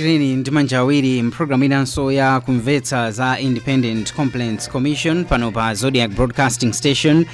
Tikulandireni ndi manja awiri mpulogalamu inanso ya Kumvetsa za Independent Complaints Commission pano pa Zodiac Broadcasting Station.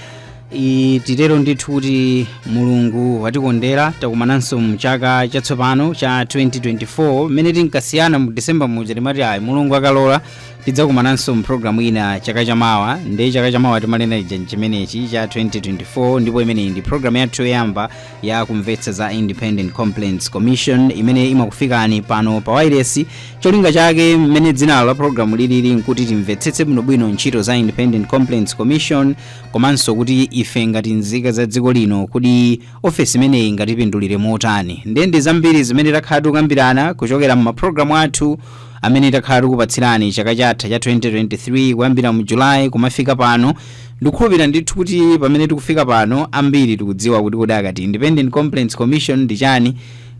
Titero ndithu kuti Mulungu watikondera, takumananso mchaka chatsopano cha 2024. Mmene tinkasiyana mu December muja timati, ayi, Mulungu akalola tidzakumananso mpulogalamu ina chaka chamawa. Ndi chaka chamawa timanena ija chimenechi cha 2024, ndipo imeneyi ndi pulogalamu yathu yoyamba ya Kumvetsa za Independent Complaints Commission imene imakufikani pano pa wireless. Cholinga chake, mmene dzinalo la pulogalamu lilili, nkuti timvetsetse bwinobwino ntchito za Independent Complaints Commission, komanso kuti ife ngati nzika za dziko lino, kuti ofesi imeneyi ingatipindulire motani. Ndiye zambiri zimene takhala tikukambirana kuchokera m'mapulogalamu athu amene takhala tikupatsirani chaka chatha cha 2023, kuyambira mu Julayi kumafika pano. Ndikukhulupirira ndithu kuti pamene tikufika pano, ambiri tikudziwa kuti kodi akati Independent Complaints Commission ndi chani,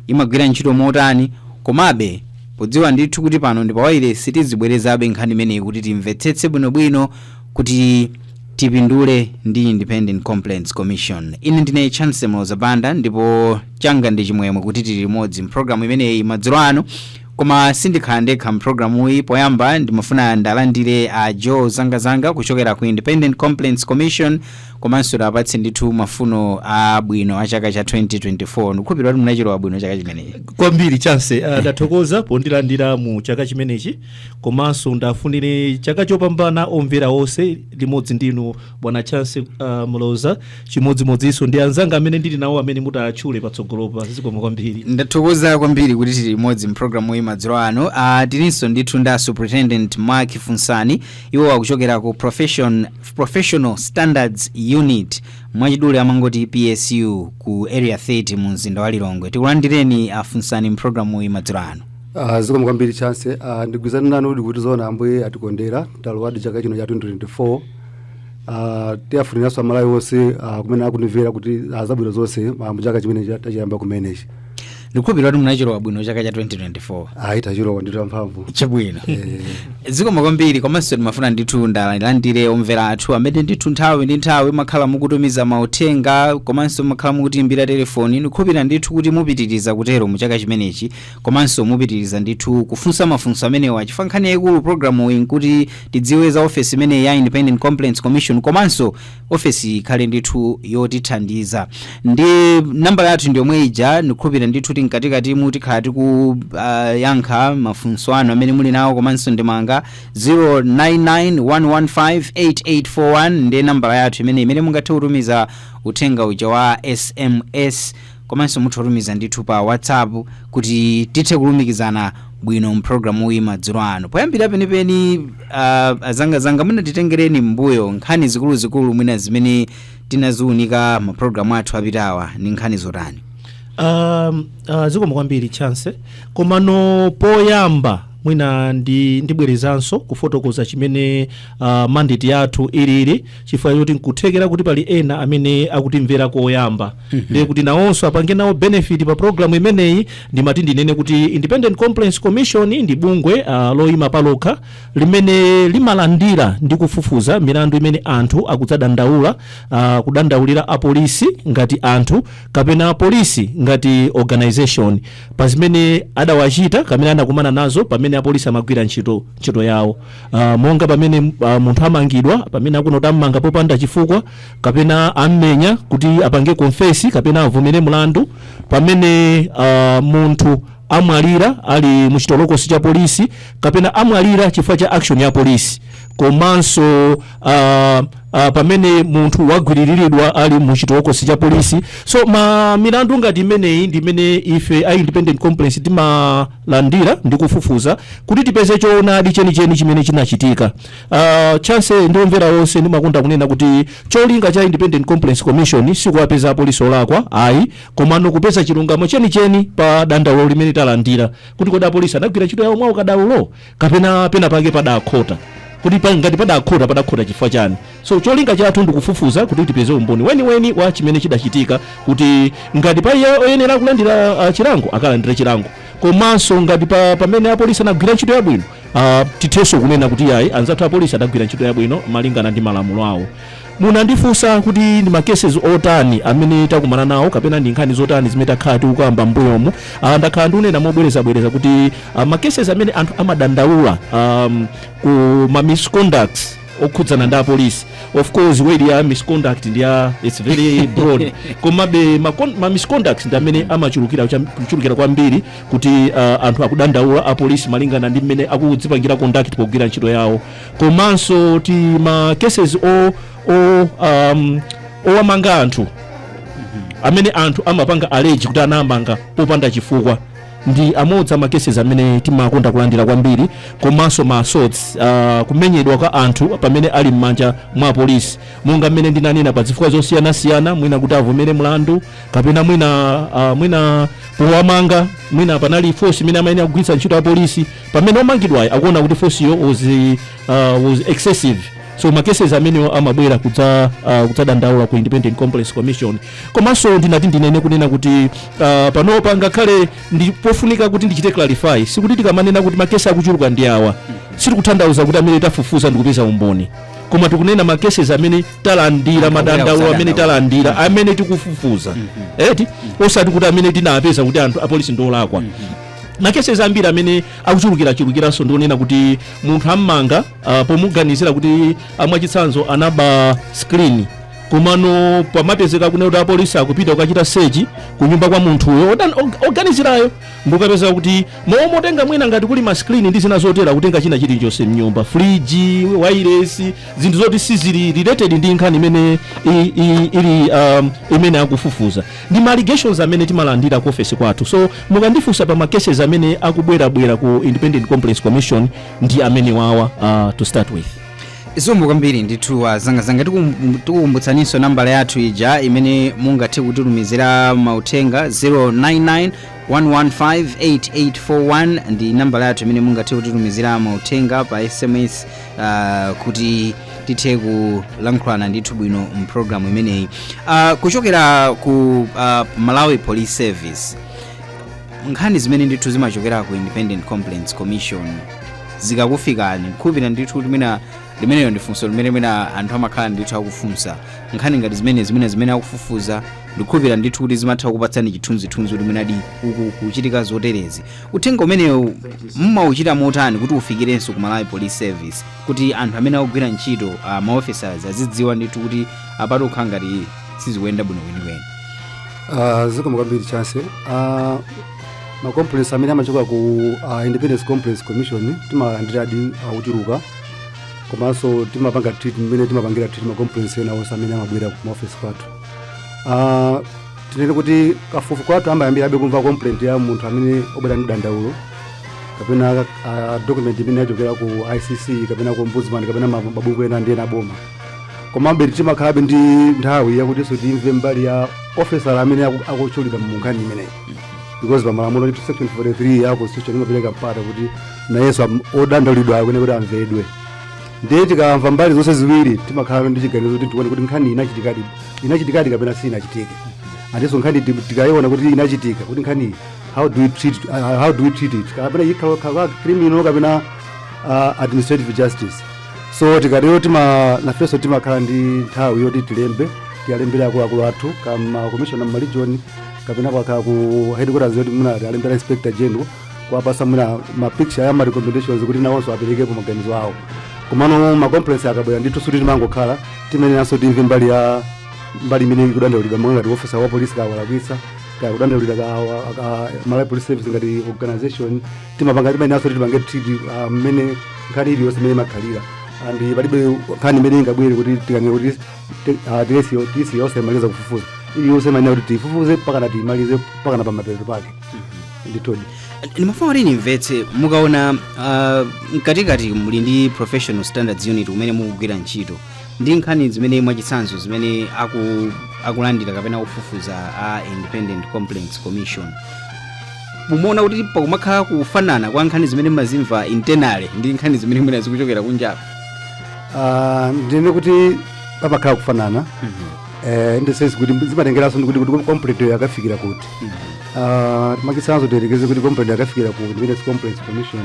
imagwira ntchito motani. Komabe, podziwa ndithu kuti pano ndi pawailesi, tizibwerezabe nkhani imeneyi kuti timvetsetse bwinobwino, kuti tipindule ndi Independent Complaints Commission. Ine ndine Chance Mlozabanda, ndipo changa ndi chimwemwe kuti tili limodzi mpulogalamu imeneyi madzulo ano. Koma sindikhala ndekha mpulogalamuyi. Poyamba ndimafuna ndalandire a Joe Zangazanga kuchokera ku Independent Complaints Commission, komanso apatse ndithu mafuno abwino a chaka cha 2024. Ndikukhulupirira kuti munachilowa bwino chaka chimenechi. Kwambiri, Chance. Ndathokoza pondilandira mu chaka chimenechi, komanso ndafunire chaka chopambana omvera onse limodzi ndinu bwana Chance Mloza, chimodzimodzinso ndi anzanga amene ndili nawo amene mutatchule patsogolopa. Zikomo kwambiri. Ndathokoza kwambiri kuti tili limodzi mpulogalamu iyi madzulo ano. Tilinso ndithu nda Superintendent Mark Funsani. Iwo akuchokera ku Professional Standards Unit, mwachidule amangoti PSU, ku Area 30 mu mzinda wa Lilongwe. Tikulandireni afunsani mpulogalamu iyi madzulo ano. Zikomo kwambiri, Chance. Ndigwirizana nanu kuti zoona Ambuye atikondera, talowadi chaka chino cha 2024. Tiyafuniranso Amalawi onse kumene akundimvera kuti zabwino zonse mu chaka chimene tachiyamba kumenechi. Ndikukhulupirira kuti munachilowa bwino chaka cha 2024. Ayi, tachilowa ndithu amphamvu. Chabwino, zikomo kwambiri. Komanso ndimafuna ndithu ndalandire omvera athu amene ndithu nthawi ndi nthawi makhala mukutumiza mauthenga, komanso makhala mukutiimbira telefoni. Ndikukhulupirira ndithu kuti mupitiriza kutero mu chaka chimenechi, komanso mupitiriza ndithu kufunsa mafunso amenewa, chifukwa nkhani yayikulu programu iyi nkuti tidziwe za ofesi imeneyi ya Independent Complaints Commission, komanso ofesi ikhale ndithu yotithandiza. Ndi nambala yathu ndi yomwe ija. Ndikukhulupirira ndithu kuti mkatikatimu tikhala tikuyankha mafunso anu amene muli nawo komanso ndemanga. 0991158841 ndiye nambala yathu imene mungathe kutumiza uthenga uja wa SMS, komanso mutha kutumiza ndithu pa WhatsApp kuti tithe kulumikizana bwino mpulogalamu iyi madzulo ano. Poyambira penipeni, azangazanga, mwina titengereni mbuyo nkhani zikuluzikulu mwina zimene tinaziunika mapulogalamu athu apitawa, ndi nkhani zotani? Zikomo kwambiri, Chance. Komano poyamba mwina ndibwerezanso kufotokoza chimene mandate yathu ilili, chifukwa choti nkuthekera kuti pali ena amene akutimvera koyamba, ndiye kuti nawonso apange nawo benefit pa program imeneyi. Ndimati ndinene kuti Independent Complaints Commission ndi bungwe loyima palokha limene limalandira ndi kufufuza milandu imene anthu akudzadandaula, kudandaulira apolisi ngati anthu kapena apolisi ngati organization, pa zimene adawachita kamene anakumana nazo pamene apolisi amagwira ntchito yawo, monga pamene munthu amangidwa pamene akunoti ammanga popanda chifukwa, kapena ammenya kuti apange confess kapena avomere mlandu, pamene munthu amwalira ali muchitolokosi cha polisi kapena amwalira chifukwa cha action ya polisi, komanso pamene munthu wagwiriridwa ali muchitolokosi cha polisi. So ma milandu ngati imeneyi ndi imene ife a Independent Complaints timalandira ndi kufufuza kuti tipeze choonadi chenicheni chimene chinachitika. Chance ndi omvera onse, ndimakonda kunena kuti cholinga cha Independent Complaints Commission sikuwapeza apolisi olakwa, ayi, komano kupeza chilungamo chenicheni pa dandaulo limene talandira, kuti kodi apolisi anagwira ntchito yawo mwa ukadaulo kapena pena pake padakhota, kuti ngati padakhota, padakhota chifukwa chani? So cholinga chathu ndikufufuza kuti tipeze umboni weniweni wa chimene chidachitika, kuti ngati pa iye oyenera kulandira chilango, akalandire chilango, komanso ngati pamene apolisi anagwira ntchito yabwino, tithenso kunena kuti yayi, anzathu apolisi adagwira ntchito yabwino malingana ndi malamulo awo. Munandifunsa kuti ndi ma cases otani amene takumana nawo kapena ndi nkhani zotani zimene takhala tikukamba m'mbuyomu. Ndakhala ndikunena mobwerezabwereza kuti ma cases amene anthu amadandaula ku ma misconducts okhudzana ndi apolisi, of course word ya misconduct ndi ya, it's very broad, komabe ma misconducts ndi amene amachulukira kuchulukira kwambiri kuti anthu akudandaula apolisi malingana ndi mmene akudzipangira conduct pogwira ntchito yawo, komanso ti ma cases o, o um, owamanga anthu amene anthu amapanga allege kuti anamanga popanda chifukwa ndi amodzi ama cases amene timakonda kulandira kwambiri, komanso ma assaults, kumenyedwa kwa anthu pamene ali m'manja mwa polisi, monga mmene ndinanena, pa zifukwa zosiyanasiyana, mwina kuti avomere mlandu kapena mwina powamanga mwina panali force imene amayenera kugwiritsa ntchito ya polisi pamene omangidwayo akuona kuti force yo was excessive. So ma cases amenewo amabwera kudzadandaula ku Independent Complaints Commission. Komanso ndinati ndinene kunena kuti panopa ngakhale ndi pofunika kuti ndichite clarify, sikuti tikamanena kuti ma cases akuchuluka ndi awa, sitikutanthauza kuti amene tafufuza ndikupeza umboni, koma tikunena ma cases amene talandira, madandaulo amene talandira amene tikufufuza, eti, osati kuti amene tinapeza kuti anthu apolisi ndiolakwa. Ma cases ambiri amene akuchulukirachulukiranso ndionena kuti munthu ammanga pomuganizira kuti mwachitsanzo anaba screen, komano pamapezeka kunena kuti apolisi akupita kukachita search kunyumba kwa munthuyo oganizirayo, ndikukapeza kuti motenga mwina ngati kuli ma screen ndi zina zotera, kutenga china chilichonse mnyumba, friji, wireless, zinthu zoti sizili related ndi nkhani imene ili imene akufufuza, ndi ma allegations amene timalandira ku office kwathu. So mukandifunsa pa ma cases amene akubwerabwera ku Independent Complaints Commission, ndi amene wawa to start with. Zikomo kwambiri ndithu Zangazanga. Tikukumbutsaninso nambala yathu ija imene mungathe kutitumizira mauthenga, 099 115 8841 ndi nambala yathu imene mungathe kutitumizira mauthenga pa SMS kuti tithe kulankhulana ndithu bwino mpulogalamu imeneyi. Kuchokera ku Malawi Police Service, nkhani zimene ndithu zimachokera ku Independent Complaints Commission zikakufikani, nkhupira ndithu limene limeneyo ndi funso limene mwina anthu amakhala ndithu akufunsa, nkhani ngati zimene akufufuza, ndikhulupira ndithu kuti zimatha kupatsani chithunzithunzi kuti mwinadi uku kuchitika zoterezi. Uthenga umenewu mmauchita motani kuti ufikirenso ku Malawi Police Service, kuti anthu amene akugwira ntchito, ma officers, azidziwa ndithu kuti apatu kukhala ngati sizikuyenda bwino kwenikweni? Zikomo kwambiri, Chance. Ma complaints amene amachoka ku Independence Complaints Commission timalandiradi akuchuluka, komanso timapanga treat mmene timapangira treat ma complaints ena onse amene amabwera ku maoffice kwathu. Tinene kuti kafukufuku kwathu amayambirabe kumva complaint ya munthu amene obwera ndi dandaulo kapena document imene yachokera ku ICC kapena ku ombudsman kapena mabungwe ena ndi ena boma. Komabe timakhalabe ndi nthawi yakutinso timve mbali ya officer amene akutchulidwa mu nkhani imeneyi, because pamalamulo ndi section 43 ya constitution imapereka mpata kuti nayenso odandaulidwa akune kuti amvedwe. Ndiye tikamva mbali zonse ziwiri, timakhala ndi chiganizo kuti tione kuti nkhani inachitikadi, inachitikadi kapena sinachitike. Andinso nkhani tikayiona kuti inachitika, kuti nkhani how do we treat it, kapena ikhala criminal kapena administrative justice. So tikatero tima nafenso timakhala ndi nthawi yoti tilembe, tiyalembere akuluakulu athu kama commissioner ma region kapena kwakhala ku headquarters yoti muna alembera inspector general, kuwapasa muna ma picture ya ma recommendations kuti nawonso aperekepo maganizo awo. Komano ma complaints akabwera ndithu suti timangokhala, timenenanso timve mbali ya mbali imene ikudandaulidwa, monga ngati officer wa police kawalakwitsa, kaya kudandaulira ka Malawi Police Service ngati organization, timapanga timenenanso tipange treat mmene nkhani iliyonse imene imakhalira. And palibe nkhani imene ingabwere kuti tikanena kuti tisi yonse imaliza kufufuza. Iliyonse imayenera kuti tifufuze mpaka tiyimalize, mpaka pamapeto pake ndithudi. Ndimafuna kuti ndimvetse, mukaona mkatikati muli ndi Professional Standards Unit kumene mukugwira ntchito, ndi nkhani zimene mwachitsanzo zimene akulandira kapena kufufuza a Independent Complaints Commission, mumaona kuti pakumakhala kufanana kwa nkhani zimene mumazimva internally ndi nkhani zimene mwina zikuchokera kunjapo? Ndine kuti pamakhala kufanana in the sense kuti zimatengeranso ndi kuti complaint yakafikira kuti. Mwachitsanzo, tiyerekeze kuti complaint yakafikira ku Independence Complaints Commission,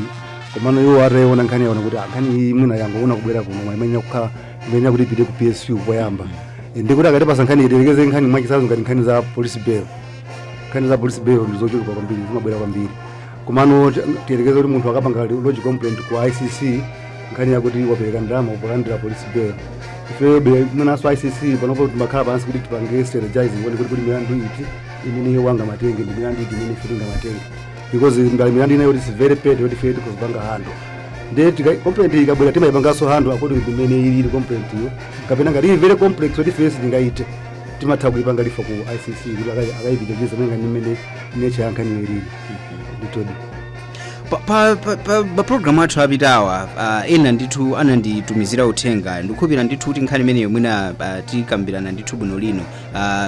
komano iwo atayiona nkhani yaona kuti nkhani iyi mwina yangoona kubwera kuno, imayenera kukhala Imene kuti ipite ku PSU poyamba. Ndikuti akatipasa nkhani, itirekeze nkhani mwachisanzo ngati nkhani za police bail. Nkhani za police bail ndi zochuluka kwambiri, zimabwera kwambiri. Komano tiyerekeze kuti munthu akapanga lodge complaint ku ICC, nkhani yakuti wapereka ndalama polandira police bail, ifeyo mwinanso ICC panopo timakhala pansi kuti tipange strategizing, kuti kuli milandu iti imene iye wanga matenge ndi milandu iti imene ife tingamatenge, because ngati milandu inayo kuti is very petty kuti ife tikuzipanga handle. Ndiye complaint ikabwera timayipanganso handle according to imene ilili complaint iyo, kapena ngati ili very complex kuti ife sitingaite, timatha kuipanga refer ku ICC kuti akayipitiriza malinga ndi mmene nature ya nkhaniyo ilili nditodi. Pa program athu apitawa, ena ndithu ananditumizira uthenga. Ndikukhulupirira ndithu kuti nkhani imeneyo mwina tikambirana ndithu bwino lino.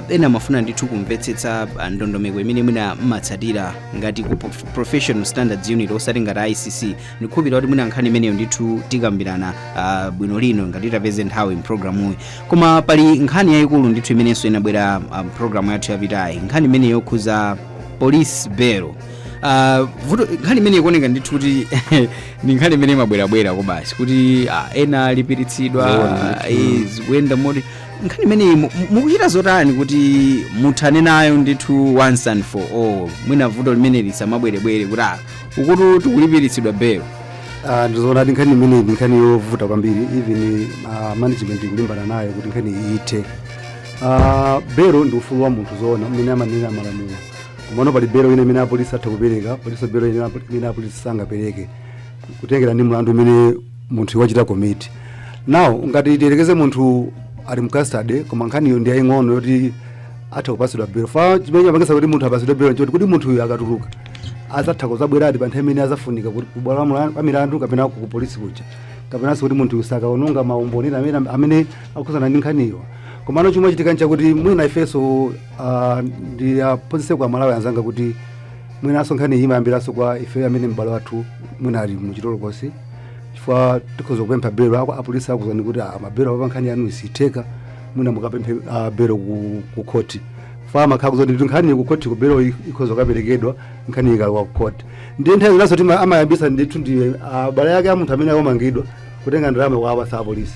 Ena amafuna ndithu kumvetsetsa ndondomeko imene mwina mmatsatira ngati ku Professional Standards Unit, osati ngati ICC. Ndikukhulupirira kuti mwina nkhani imeneyo ndithu tikambirana bwino lino ngati tapeze nthawi mpulogalamuyi. Koma pali nkhani yayikulu ndithu imenenso inabwera mpulogalamu yathu yapitayi, nkhani imeneyo yokhuza police bail. Vuto nkhani imene ikuoneka ndithu kuti ndi nkhani imene imabwerabwera kobasi kuti ena alipiritsidwa. Zoona. Zikuyenda moti nkhani imeneyi mukuchita zotani kuti muthane nayo ndithu once and for all, mwina vuto limene lisamabwerebwere kuti ukuti tikulipiritsidwa bail? Ndizoona ndi nkhani imeneyi ndi nkhani yovuta kwambiri. Even management ikulimbana nayo kuti nkhani iyi ithe. Belo ndi ufulu wa munthu, zoona, mmene amanena malamulo. Komano pali belo ine imene apolisi atha kupereka, palinso belo ine imene apolisi sangapereke, kutengera ndi mlandu umene munthu wachita commit. Now ngati tiyerekeze munthu ali mu custody koma nkhaniyo ndi yaying'ono yoti atha kupatsidwa belo, fa chimene chimapangitsa kuti munthu apatsidwe belo nchoti kuti munthu uyu akatuluka azatha kuzabweradi pa nthawi imene azafunika kuti kubwalo la milandu kapena ku polisi kuja, kapenanso kuti munthu sakaononga maumboni amene akuzana ndi nkhaniyo. Komano chomwe chitika nchakuti mwina ifenso ndi aphunzitse kwa Malawi anzanga kuti mwinanso nkhani iyi imayambiranso kwa ife amene m'bale wathu mwina ali muchitolokosi, chifukwa tikhoza kupempha belo, ako apolisi akuzani kuti mabelo apa nkhani yanu isitheka, mwina mukapemphe belo ku khoti. Fa makhala kuzoti ndi nkhani ku khoti, ku belo ikhoza kukaperekedwa nkhani ikalowa ku khoti. Ndiye nthawi zinaso amayambisa ndithu ndi abale ake a munthu amene akumangidwa kutenga ndalama kuwapatsa apolisi,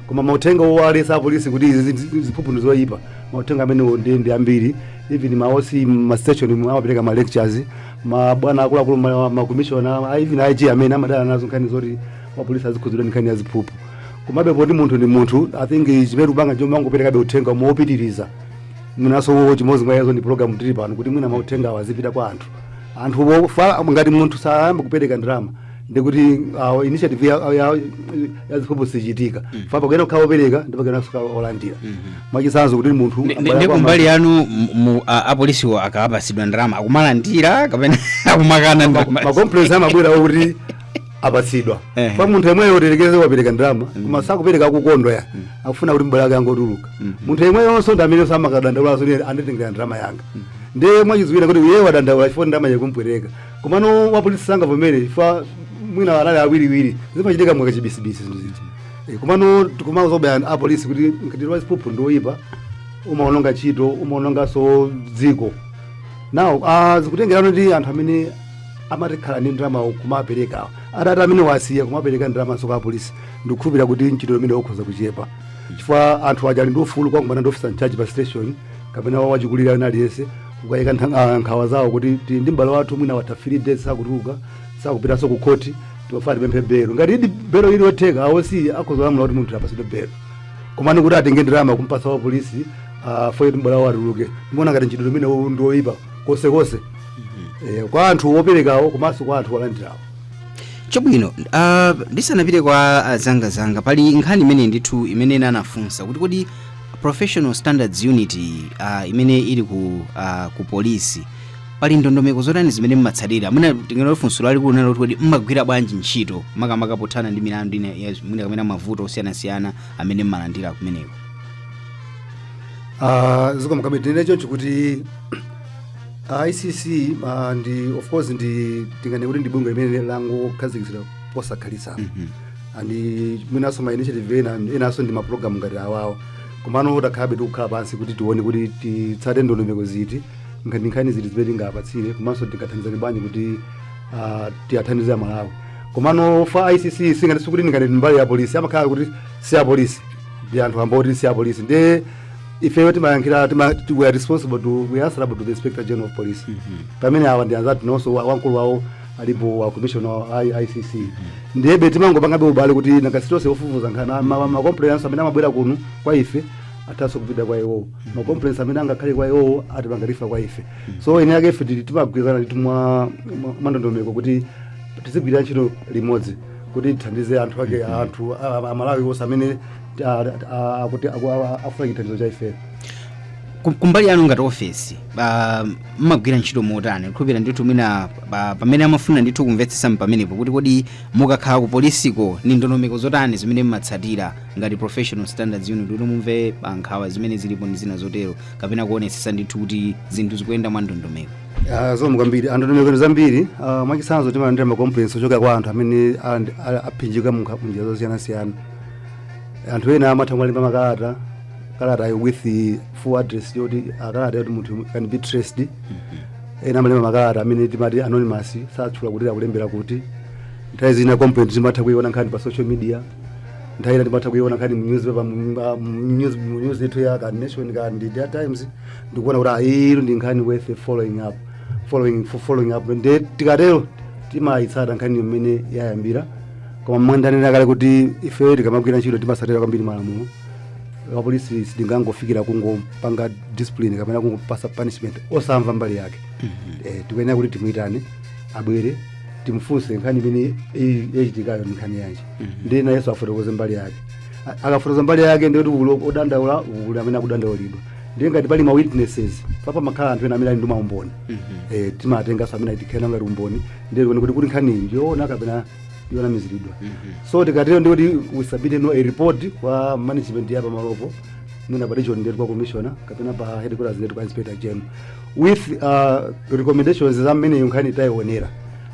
koma mauthenga owalesa apolisi kuti izi ziphuphu ndi zoyipa, mauthenga amenewo ndi ambiri. Even ma OC ma station amapereka ma lectures, mabwana akuluakulu, ma commissioner, even IG amene amadana nazo nkhani zoti apolisi azikhudzidwa ndi nkhani ya ziphuphu. Komabe poti munthu ndi munthu, I think chimene tikupanga chomangoperekabe uthenga mopitiriza. Mwinaso chimodzi mwa izo ndi program tili pano, kuti mwina mauthenga awo azipita kwa anthu. Anthu fa ngati munthu sayamba kupereka ndalama, ndikuti initiative ya ziphuphu sichitika. Fa pakuyena kukhala opereka ndi pakuyena kukhala olandira. Mwachitsanzo kuti munthu abale Ndi ako kumbali yanu apolisiwo akapatsidwa ndalama akumalandira kapena akumakana ndalama? Ma complaints amabwera kuti apatsidwa. Pa munthu yemweyo tiyerekeze wapereka ndalama koma sakupereka akukondwa ya, akufuna kuti mbale ake angotuluka. Munthu yemweyonso ndi amene samakadandaulaso, anditengera ndalama yanga. Ndiye mwachidziwira kuti iye wadandaula chifukwa ndalama yakumpwereka, komano wapolisi sangavomere chifukwa mwina anali awiriwiri. Zimachitika mwakachibisibisi zinthu zija. Komano tikumazoba apolisi kuti mkatiro wa ziphuphu ndi oyipa, umaononga ntchito, umaononganso dziko. Now zikutengerano ndi anthu amene amatikhala ndi ndalama kumapereka, atati amene wasiya kumapereka ndalama kwa apolisi, ndikukhulupirira kuti ntchito imene ukhoza kuchepa, chifukwa anthu aja ali ndi ufulu kwakumana ndi officer in charge pa station kapena wachikulira ena aliyense kukayika nkhawa zawo kuti tili ndi m'bale wathu, mwina watha 3 days sakutuluka, sakupitanso ku khoti, timafuna tipemphe belo. Ngati idi belo ili yotheka, awosi akhoza kulamula kuti munthu apasidwe belo. Komano kuti atenge ndalama kumpasa wa polisi for kuti m'bale wawo atuluke, ndimaona ngati ntchito imene ndi oyipa konsekonse, kwa anthu operekawo komanso kwa anthu olandirawo. Chabwino, ndisanapite kwa zangazanga, pali nkhani imene ndithu imene ena anafunsa kuti kodi Professional Standards Unit imene ili ku polisi, pali ndondomeko zotani zimene mmatsatira? Mwina tingano funso lalikulu nalo kuti kodi mmagwira bwanji ntchito, makamaka pothana ndi milandu ina mwina kapena mavuto osiyanasiyana amene mmalandira kumeneko? Zikomo kwambiri. Tinene choncho kuti ICC ndi, of course, ndi tingane kuti ndi bungwe limene langokhazikitsidwa posakhalitsa, and mwinanso ma initiative ena enanso ndi mapulogalamu ngati awawa. Komano takhabe tikukhala pansi kuti tione kuti titsate ndondomeko ziti, nkhani nkhani ziti zimene tingapatsire, komanso tingathandizane bwanji kuti tiyathandize Amalawi. Komano fa ICC singati sikuti ndingati mbali ya polisi, amakhala kuti si apolisi. Ndi anthu amboti si apolisi, ndi ifeyo timayankhira we are responsible to, we are answerable to the Inspector General of Police, pamene awa ndi anzathu nonso wamkulu wawo alipo wa commissioner wa ICC. Ndiyebe timangopangabe ubale kuti nakasitonse ofufuza nkhani, ma complaints amene amabwera kuno kwa ife athanso kupita kwa iwowo, ma complaints amene angakhale kwa iwowo atipanga refer kwa ife. So ine yake ife timagwirizana ndithu mwa ndondomeko kuti tizigwirira ntchito limodzi kuti tithandize anthu ake, anthu Amalawi onse amene akuti afuna chithandizo cha ife. Kumbali yanu ngati ofesi, mmagwira ntchito motani? Kukhulupirira ndithu mwina pamene amafuna ndithu kumvetsetsa pamenepo kuti kodi mukakhala ku polisiko ni ndondomeko zotani zimene mmatsatira ngati Professional Standards Unit kuti mumve pa nkhawa zimene zilipo ndi zina zotero, kapena kuonetsetsa ndithu kuti zinthu zikuyenda mwa ndondomeko? Ah, zikomo kwambiri. Ndondomeko zambiri. Mwachitsanzo, timalandira ma complaints ochokera kwa anthu amene aphinjika mu njira zosiyanasiyana. Anthu ena amatha kumalemba makalata, kalata with the full address yoti kalata yoti munthu can be traced. Ena amalemba makalata amene timati anonymous, satchula kuti akulembera kuti. Nthawi zina complaint timatha kuiona nkhani pa social media, nthawi ina timatha kuiona nkhani mu newspaper, mu news yathu ya ka Nation ka ndi The Times, ndikuona kuti ah, iyi ndi nkhani worth following up, following up. Nde tikatero timayitsata nkhani imene yayambira. Koma mmwe ndanena kale kuti ife tikamagwira ntchito timasatira kwambiri malamulo. Apolisi sitingangofikira kungopanga discipline kapena kungopasa punishment osamva mbali yake. Tikuyenera kuti timuyitane abwere, timfunse nkhani imene yachitikayo ndi nkhani yanji, ndi nayenso afotokoze mbali yake. Akafotokoza mbali yake, ndikuti uli odandaula, uli amene akudandaulidwa, ndiye ngati pali ma witnesses, papa makhala anthu ena amene ali ndi maumboni, timatenganso amene atikhena ngati umboni, ndiye tione kuti nkhani iyi ndiyoona kapena yonamiziridwa. So tikatero ndikuti we submit no a report kwa management ya pamalopo, mwina pa region ndetu kwa commissioner, kapena pa headquarters ndetu kwa Inspector General, with recommendations za mmene nkhani tayionera,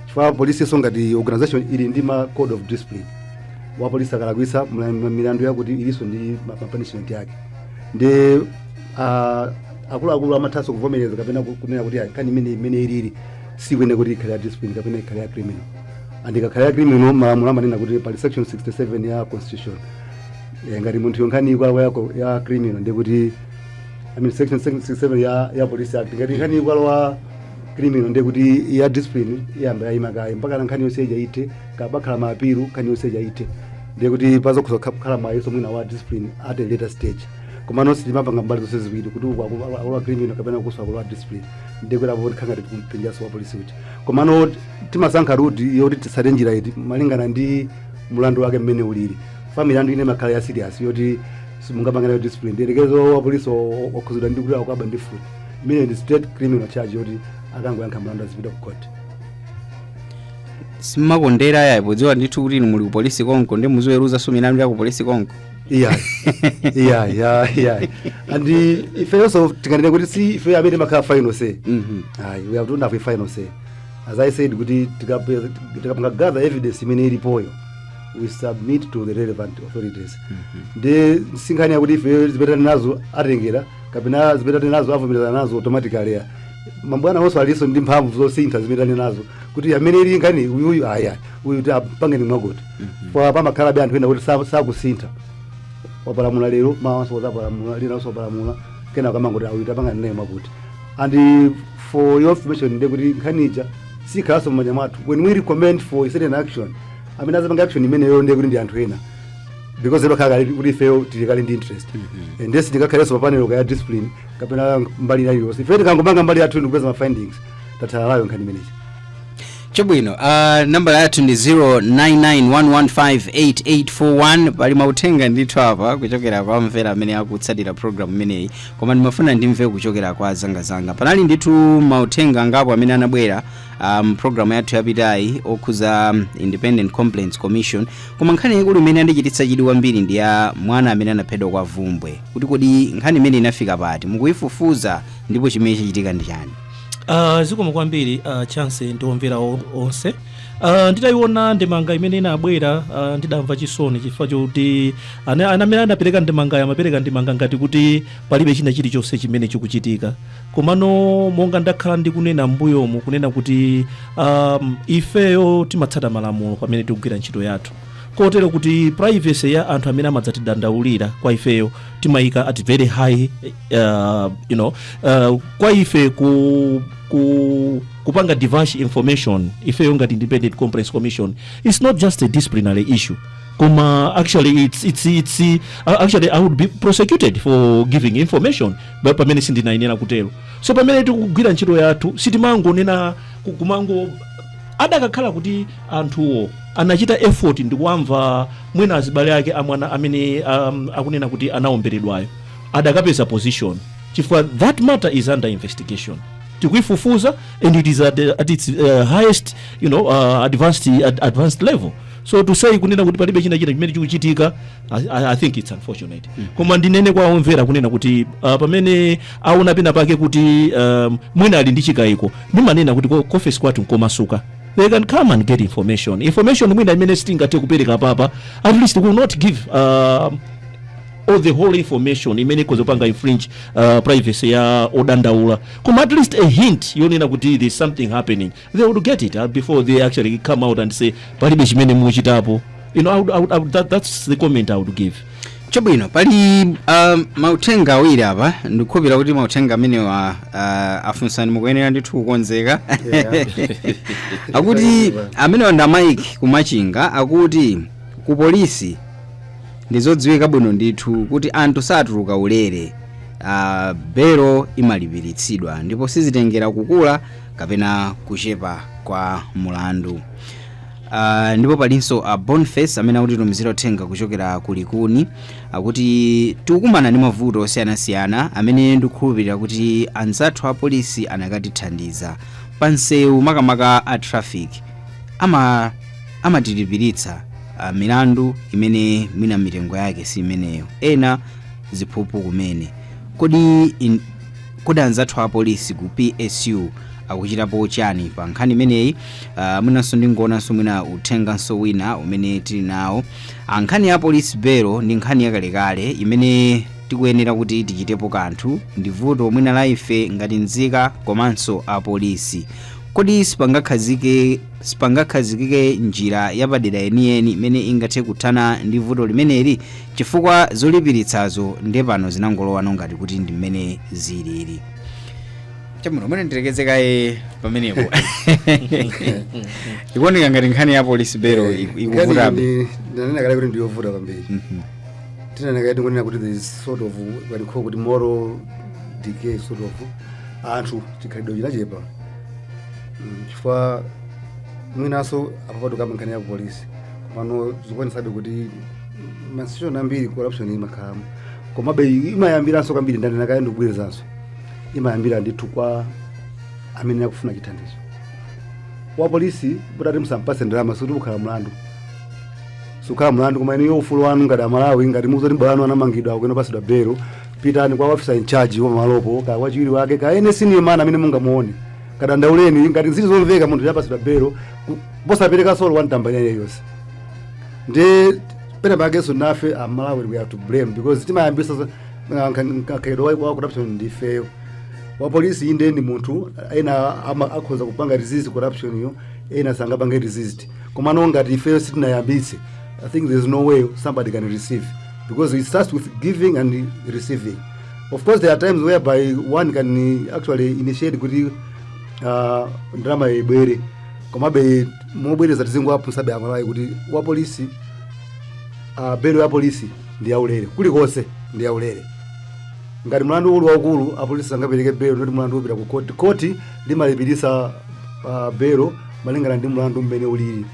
chifukwa polisi so ngati organization ili ndi ma code of discipline. Wa polisi akalakwitsa, milandu yakuti ilinso ndi ma punishment yake, ndi akuluakulu amathanso kuvomereza kapena kunena kuti ayi, nkhani imene ilili sikuyenera kuti ikhale ya discipline kapena ikhale ya criminal. And ikakhale ya criminal, malamulo amanena kuti pali section 67 ya constitution. Ngati munthu nkhani ikalowa ya criminal, ndikuti, I mean, section 67 ya Police Act, ngati nkhani ikalowa criminal, ndikuti ya discipline iyamba yayima kaye mpaka na nkhani yonse ija ite, kapakhala ma appeal, nkhani yonse ija ite, ndikuti pazokhoza kukhala mwayiso mwina wa discipline at a later stage. Koma nonse timapanga mbali zonse ziwiri, kuti uku akulowa criminal kapena ukuso akulowa discipline, ndikuti apo tikhangati tikumpinjaso wa polisi uja. Komano timasankha route yoti tisate njira iti malingana ndi mulandu wake mmene ulili. Fa milandu ine makhala ya serious yoti simungapanga nayo discipline. Ndiyerekezo wa polisi wakhuzidwa ndi kuti akukaba ndi mfuti, imene ndi state criminal charge yoti akangoyankha mlandu azipita ku court. Simmakondera yayi, podziwa ndithu kuti inu muli ku polisi konko ndi muziweruzaso milandu ya ku polisi konko? Iya, and ifeyonso tinganene kuti si ife amene makhala final say. Ayi, we have don't have a final say. As I said, kuti tikapanga gather evidence imene ilipoyo, we submit to the relevant authorities. Ndi sinkhani yakuti ife zipetani nazo atengera kapena zipetani nazo avomerezana nazo automatically. Ya mabwana onso alinso ndi mphamvu zosintha zipetani nazo kuti amene ili nkhani uyuyu, aya, uyu ti apangeni mwakuti. Pa pamakhalabe anthu ena kuti sakusintha, wapalamula lero, mawanso wazapalamula linanso wapalamula, kena kamangoti awita pangani naye mwakuti. And for your information, ndi kuti nkhani ija sikhalanso mmanja mwathu. When we recommend for a certain action, amene azapanga action imeneyo ndiye kuti ndi anthu ena, because imakhala kuti ifeyo tili kale ndi interest. Ndiye sitingakhalenso papanelo kaya discipline kapena mbali iliyonse. Ife tikangopanga mbali yathu ndikupeza ma findings, tathala nayo nkhani imeneyi. Chabwino, nambala yathu ndi 0991158841. Pali mauthenga ndithu apa kuchokera kwa mvera amene akutsatira program imeneyi, koma ndimafuna ndimve kuchokera kwa zangazanga. Panali ndithu mauthenga angapo amene anabwera program yathu yapitayi okhuza Independent Complaints Commission, koma nkhani yaikulu imene andichititsa chidwi kwambiri ndi ya mwana amene anaphedwa kwa Vumbwe, kuti kodi nkhani imene inafika pati, mukuyifufuza, ndipo chimene chichitika ndi chani? Zikomo kwambiri, Chance ndi omvera onse. Nditayiona ndemanga imene inabwera, ndidamva chisoni chifukwa chokuti amene anapereka ndemanga amapereka ndemanga ngati kuti palibe china chilichonse chimene chikuchitika. Komano monga ndakhala ndikunena m'mbuyomu, kunena kuti ifeyo timatsata malamulo pamene tikugwira ntchito yathu. Kotero kuti privacy ya anthu amene amadzatidandaulira kwa ifeyo timayika at very high kwa ife kupanga divulge information ifeyo ngati Independent Complaints Commission, it's not just a disciplinary issue, koma actually it's actually I would be prosecuted for giving information but pamene sindinayenera kutero. So pamene tikugwira ntchito yathu, sitimangonena kumango adakakhala kuti anthuwo anachita effort ndikuwamva mwina azibale ake amwana amene akunena kuti anaomberedwayo, adakapeza position, chifukwa that matter is under investigation, tikuifufuza, and it is at its highest advanced level. So to say kunena kuti palibe china china chimene chikuchitika, I think it's unfortunate. Koma ndinene kwa omvera kunena kuti pamene aona pena pake kuti mwina ali ndi chikayiko, ndimanena kuti kofesi kwathu nkomasuka. They can come and get information mwina imene sitingathe kupereka papa. At least we will not give all the whole information imene ikhoza kupanga infringe privacy ya odandaula, koma at least a hint yonena kuti there's something happening, they would get it before they actually come out and say palibe chimene muchitapo. You know I would, I would, I would, that, that's the comment I would give. Chabwino, pali mauthenga awiri apa. Ndikukhulupirira kuti mauthenga amenewa, afunsani, mukuyenera ndithu kukonzeka. Akuti amenewa ndi Mike Kumachinga, akuti ku polisi ndizodziwika bwino ndithu kuti anthu satuluka ulere, belo imalipiritsidwa ndipo sizitengera kukula kapena kuchepa kwa mulandu. Ndipo palinso a Boniface amene akutitumizira uthenga kuchokera ku Likuni, akuti tikukumana ndi mavuto osiyanasiyana amene ndikukhulupirira kuti anzathu a polisi anakatithandiza pa nsewu, makamaka a traffic amatilipiritsa milandu imene mwina mitengo yake si imeneyo, ena ziphuphu kumene. Kodi anzathu a polisi ku PSU akuchitapo chani pa nkhani imeneyi? Mwinanso ndingoonanso mwina uthenganso wina umene tili nawo. Nkhani ya police bail ndi nkhani yakalekale imene tikuyenera kuti tichitepo kanthu. Ndi vuto mwina la ife ngati nzika komanso apolisi. Kodi sipangakhazikike njira yapadera yeniyeni imene ingathe kuthana ndi vuto limeneli, chifukwa zolipiritsazo nde pano zinangolowa ngati kuti ndi mmene zilili? Chabwino, mwene ndirekeze kaye pamenepo. Ikuoneka ngati nkhani ya police bail ikuvutabe. Ndanena kale kuti ndiyovuta kwambiri. Tinanena kale, tingonena kuti there is sort of what you call kuti moral decay, sort of anthu chikhalidwe chinachepa, chifukwa mwinanso apapato kamba nkhani ya polisi, komano zikuonesabe kuti ma institution ambiri corruption imakhalamo. Komabe imayambiranso kwambiri, ndanena kale, ndikubwerezanso, imayambira ndithu kwa amene akufuna chithandizo. Wa polisi mutati musampase ndalama, sikuti ukhala mlandu, sukhala mlandu. Koma inuyo ufulu wanu ngati Amalawi, ngati muzoti m'bale wanu anamangidwa, akuyenda pasidwa belo, pitani kwa officer in charge wa malopo, ka wachiwiri wake, ka ene senior man amene mungamuone, kadandauleni. Ngati zili zomveka, munthu yapasidwa belo posapereka solo wantambani iliyonse. Ndi pena pakenso nafe Amalawi we have to blame, because timayambisa nkhaidwa wa corruption ndifeyo. Wa polisi inde ndi munthu, ena akhoza kupanga resist corruption iyo, ena sangapange resist. Komano ngati ifeyo sitinayambitse, I think there's no way somebody can receive, because it starts with giving and receiving. Of course there are times whereby one can actually initiate kuti ndalama ibwere. Komabe mobwereza, tizingowaphunzitsabe Amalawi kuti wa polisi, belo ya polisi ndi yaulere, kulikonse ndi yaulere. Ngati mlandu uli waukulu, apolisi sangapereke belo, ndoti mlandu upita ku koti. Koti limalipirisa belo malingana ndi mlandu mmene ulili.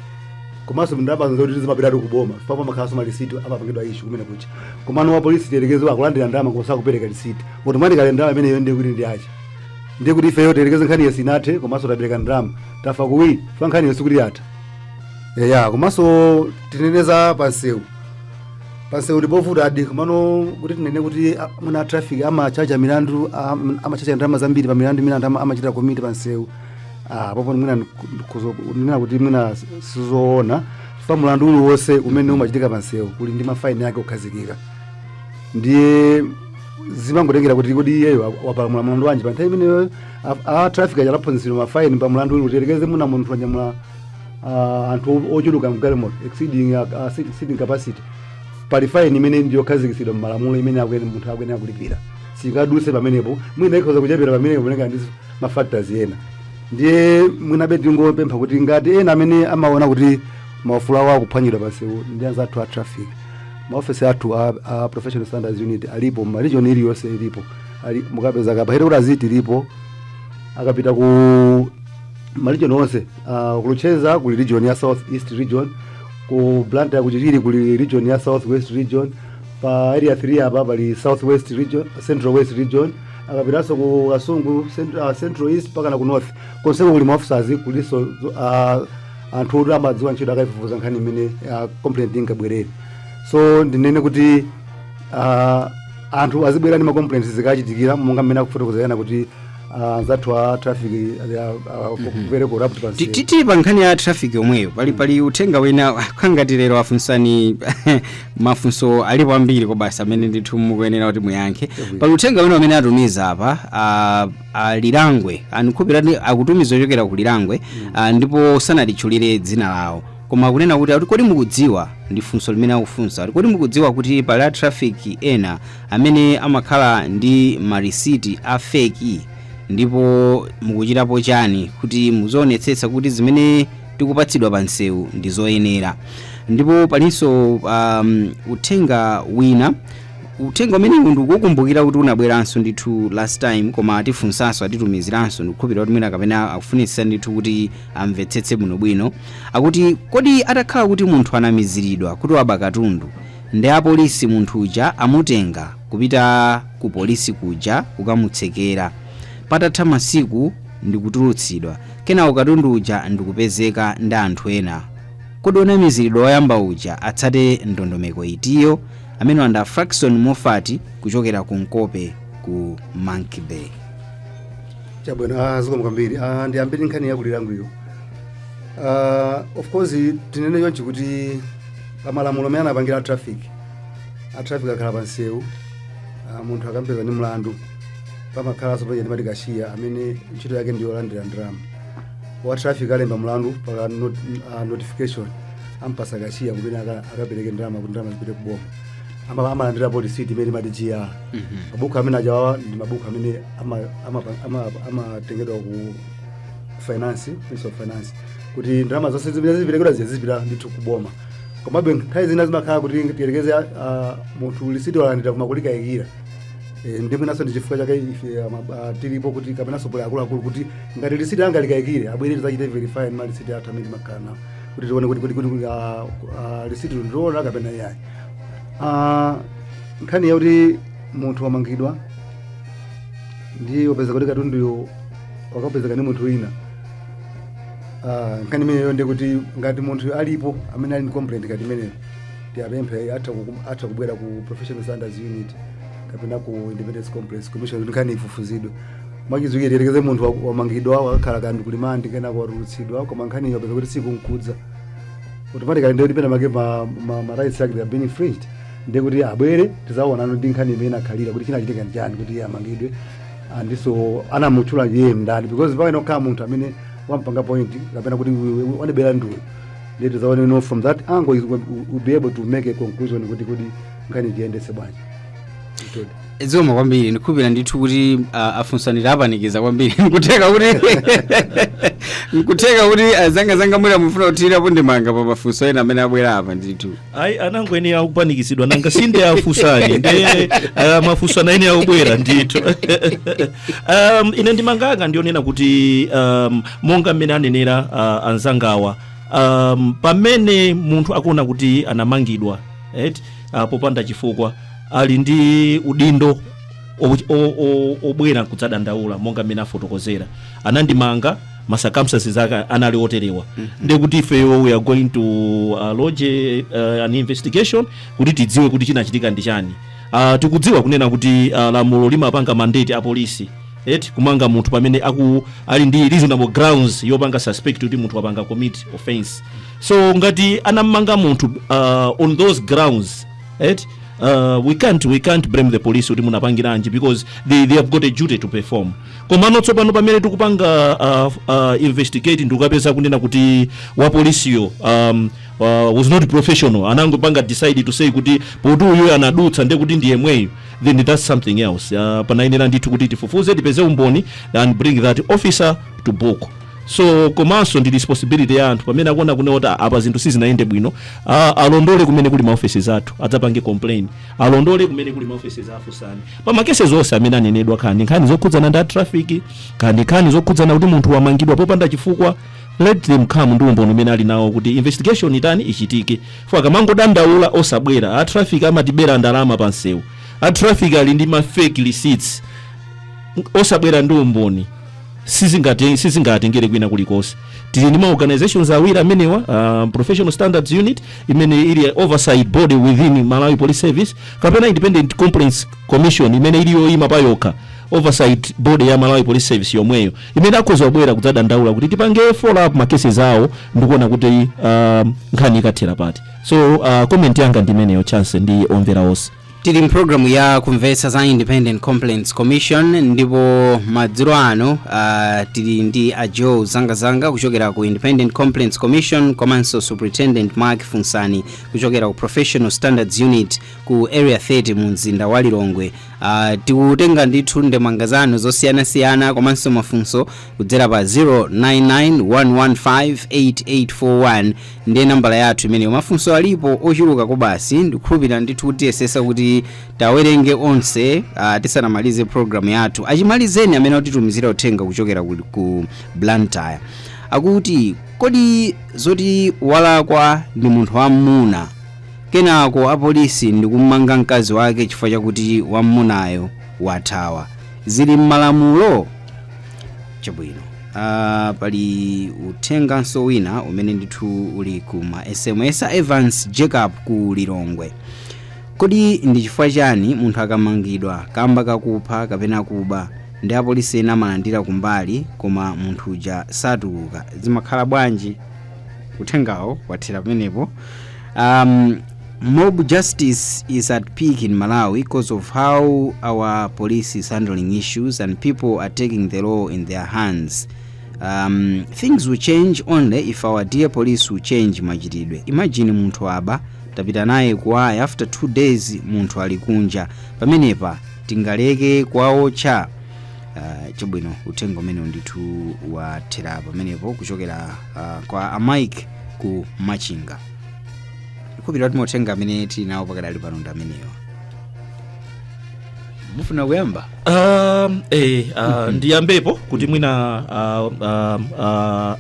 Komanso ndalama zoti zimapitatu kuboma, papo makhalanso malisiti amapangidwa issue kumene kucha. Komano wa polisi, tiyerekeze akulandira ndalama koma sakupereka lisiti, automatically ndalama imeneyo ndiye kuti ndi achi, ndiye kuti ifeyo tiyerekeze nkhani iyo sinathe, komanso tapereka ndalama, tafa kuwiri fa nkhani iyo sikuti yatha. Ya, komanso tineneza pansewu. Pansewu ndipovuta adi. Komano kuti tinene kuti mwina traffic amachacha milandu, amachacha ndalama zambiri pa milandu imene anthu amachita commit pansewu, popo mwina ndinena kuti mwina sizoona, chifukwa mlandu uliwonse umene umachitika pansewu kuli ndi mafaini ake okhazikika. Ndiye zimangotengera kuti kodi iyeyo wapalamula mlandu wanji pa nthawi imeneyo. A traffic aja anaphunzitsidwa mafaini pa mlandu uli. Utiyerekeze muna munthu wanyamula anthu ochuluka mgalimoto, exceeding seating capacity, pali fine imene ndiyokhazikitsidwa mmalamulo imene munthu akuyenera kulipira. Singadutse pamenepo, mwina ikhoza kuchepera pamenepo malinga ndi ma factors ena. Ndiye mwinabe tingopempha kuti ngati ena amene amaona kuti maufulu awo akuphwanyidwa pansewu, ndi anzathu a traffic, maofesi athu a Professional Standards Unit alipo ma region iliyonse ilipo. Ali mukapeza kapa headquarters ilipo, akapita ku ma region onse, ku Luchenza kuli region ya South East Region, ku Blantyre, ku Chichiri kuli region ya South West Region, pa Area 3 apa pali South West Region, Central West Region. Akapitanso ku Kasungu, Central East mpaka ku North, konseko kuli ma officers, kuliso anthu oti amadziwa ntchito, akaifufuza nkhani imene complaint ingabwerere. So ndinene kuti anthu azibwera ndi ma complaints zikachitikira, monga mmene akufotokozerana kuti anzathu a traffic, they are very corrupt pansi. Tili pa nkhani ya traffic yomweyo, pali uthenga wina khangati lero afunsani mafunso alipo ambiri kobasa amene ndithu mukuyenera kuti muyankhe. Pali uthenga wina amene atumiza apa a Lilangwe, anikhupirani akutumiza ochokera ku Lilangwe, ndipo sanatitchulire dzina lawo, koma akunena kuti, akuti kodi mukudziwa, ndi funso limene akufunsa, kuti kodi mukudziwa kuti pali a traffic ena amene amakhala ndi marisiti a fake, ndipo mukuchitapo chani kuti muzionetsetsa kuti zimene tikupatsidwa pa msewu ndi zoyenera? Ndipo palinso uthenga wina, uthenga umene ndikukumbukira kuti unabweranso ndithu last time, koma atifunsanso, atitumiziranso. Ndikukhulupirira kuti mwina kapena akufunitsitsa ndithu kuti amvetsetse bwinobwino. Akuti kodi atakhala kuti munthu anamiziridwa kuti waba katundu, ndi apolisi munthu uja amutenga kupita ku polisi kuja kukamutsekera, patatha masiku ndikutulutsidwa, kenako katundu uja ndikupezeka ndi anthu ena, kodi onamiziridwa woyamba uja atsate ndondomeko itiyo? Amene wanda Fraxon Moffat kuchokera ku Nkope ku Monkey Bay. Chabwino, zikomo kwambiri. Ndiyambire nkhani yaku Lilongweyo. Of course tinene chonchi kuti pamalamulo amene anapangira a traffic akhala pansewu, munthu akampeza ndi mlandu, pamakhalanso paja ndimati cashier amene ntchito yake ndiyolandira ndalama. Wa traffic alemba mlandu paka notification, ampasa cashier kumene akapereke ndalama kuti ndalama zipite kuboma. Amalandirapo receipt imene imati GR. Mabuku amene ajawawa ndi mabuku amene amatengedwa ku finance, Ministry of Finance, kuti ndalama zonse zimene ziperekedwa zija zizipita ndithu kuboma. Komabe nthawi zina zimakhala kuti tiyerekeze munthu lisiti walandira koma kulikayikira. Ndi mwinanso ndi chifukwa chake ife tilipo kuti kapenanso pole akuluakulu kuti ngati lisiti anga likayikire, abwere tidzachite verify ndi malisiti athu amene timakhala nawo kuti tione kuti lisiti ndiloona kapena iyayi. Nkhani yakuti munthu wamangidwa ndiye wapeza kuti katunduyo wakapezeka ndi munthu wina, nkhani imeneyo ndi kuti ngati munthu alipo amene ali ndi complaint ngati imeneyo, tiapemphe atha kubwera ku Professional Standards Unit kapena ku Independence Complaints Commission kuti nkhani ifufuzidwe. Mwachidziwikire, tiyerekeze munthu wamangidwa, wakakhala kandi ku remand, kenako watulutsidwa, koma nkhani wapeza kuti sikumkudza, automatically ndiye kuti pena make ma rights ake they are being infringed. Ndiye kuti abwere, tizaonano ndi nkhani imene akhalira kuti chinachitika ndi chani kuti iye amangidwe, andiso anamutchula iye ndani, because pamene okhala munthu amene wampanga point kapena kuti wanibera nduwe, ndiye tizaone. No, from that angle we'll be able to make a conclusion kuti nkhani tiyendetse bwanji. Mtodi. Zikomo kwambiri. Ndikhulupirira ndithu kuti afunsanira apanikiza kwambiri. Nkutheka kuti zanga mwina mufuna kuthirirapo ndemanga pa mafunso ena amene abwera apa ndithu. Ayi, anango ene akupanikizidwa, nanga sinde afunsani nde mafunso anaene akubwera ndithu. Ine ndimanganga ndionena kuti monga mmene anenera anzangawa, pamene munthu akuona kuti anamangidwa, right, popanda chifukwa, ali ndi udindo obwera kudzadandaula monga mmene afotokozera, anandimanga, ma circumstances ake anali oterewa. Ndekuti ifeyo we are going to lodge an investigation kuti tidziwe kuti chinachitika ndi chani. Tikudziwa kunena kuti lamulo limapanga mandate a polisi eti kumanga munthu pamene ali ndi reasonable grounds yopanga suspect kuti munthu wapanga commit offense. So ngati anamanga munthu on those grounds, right, We can't blame the police kuti munapangiranji, because they have got a duty to perform. Komano tsopano pamene tikupanga investigate, ndikukapeza kunena kuti wapolisiyo was not professional, anangopanga decide to say kuti poti uyu anadutsa ndiye kuti ndiye mweyu, then that's something else. Panayenera ndithu kuti tifufuze, tipeze umboni and bring that officer to book. So komanso ndi responsibility ya anthu, pamene akuona kunena kuti apa zinthu sizinayende bwino, alondole kumene kuli maoffices athu, adzapange complain, alondole kumene kuli maoffices afusani pa ma cases onse amene anenedwa, khani nkhani zokhudzana ndi traffic, khani nkhani zokhudzana kuti munthu wamangidwa popanda chifukwa. Let them come ndi umboni umene ali nawo kuti investigation itani, ichitike. Fo akamangodandaula osabwera, a traffic amatibera ndalama pa msewu, a traffic ali ndi ma fake receipts, osabwera ndi umboni, sizingatengere kwina kulikonse. Tili ndi ma organizations awiri amenewa, Professional Standards Unit imene ili oversight body within Malawi Police Service, kapena Independent Complaints Commission imene ili yoyima pa yokha, oversight body ya Malawi Police Service yomweyo, imene akhoza kubwera kudzadandaula kuti tipange follow up ma cases awo ndikuona kuti nkhani ikathera pati. So comment yanga ndimeneyo, Chance ndi omvera onse. Tili mpulogalamu ya Kumvetsa za Independent Complaints Commission, ndipo madzulo ano tili ndi a Joe Zangazanga kuchokera ku Independent Complaints Commission, komanso Superintendent Mark Funsani kuchokera ku Professional Standards Unit ku Area 30 mu mzinda wa Lilongwe. Tikutenga ndithu ndemanga zanu zosiyanasiyana komanso mafunso kudzera pa 0991158841, ndiye nambala yathu imeneyo. Mafunso alipo ochuluka kobasi, ndikukhulupirira ndithu kuti tiyesesa kuti tawerenge onse tisanamalize program yathu. Achimalizeni amene atitumizira uthenga kuchokera ku Blantyre, akuti kodi zoti walakwa ndi munthu wam'muna, kenako apolisi ndikumanga mkazi wake chifukwa chakuti wam'munayo wathawa, zili m'malamulo? Chabwino. Pali uthenganso wina umene ndithu uli ku ma SMS a Evans Jacob ku Lilongwe: kodi ndi chifukwa chani munthu akamangidwa kamba kakupha kapena kuba, ndi apolisi ena amalandira kumbali koma munthu uja satuluka, zimakhala bwanji? Uthengawo wathera pamenepo. Mob justice is at peak in Malawi because of how our police is handling issues and people are taking the law in their hands. Things will change only if our dear police will change machitidwe. Imagine munthu aba, tapita naye kuwaya, after 2 days munthu ali kunja. Pamenepa tingaleke kuwaotcha? Chabwino, uthenga umene ndithu wathera pamenepo kuchokera kwa amike ku Machinga. Ndikukhulupirira kuti mauthenga amene tili nawo pakadali pano ndi amenewa. Mufuna kuyamba? Ndiyambepo kuti mwina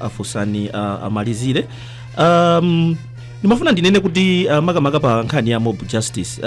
afusani amalizire. Ndimafuna ndinene kuti makamaka pa nkhani ya mob justice,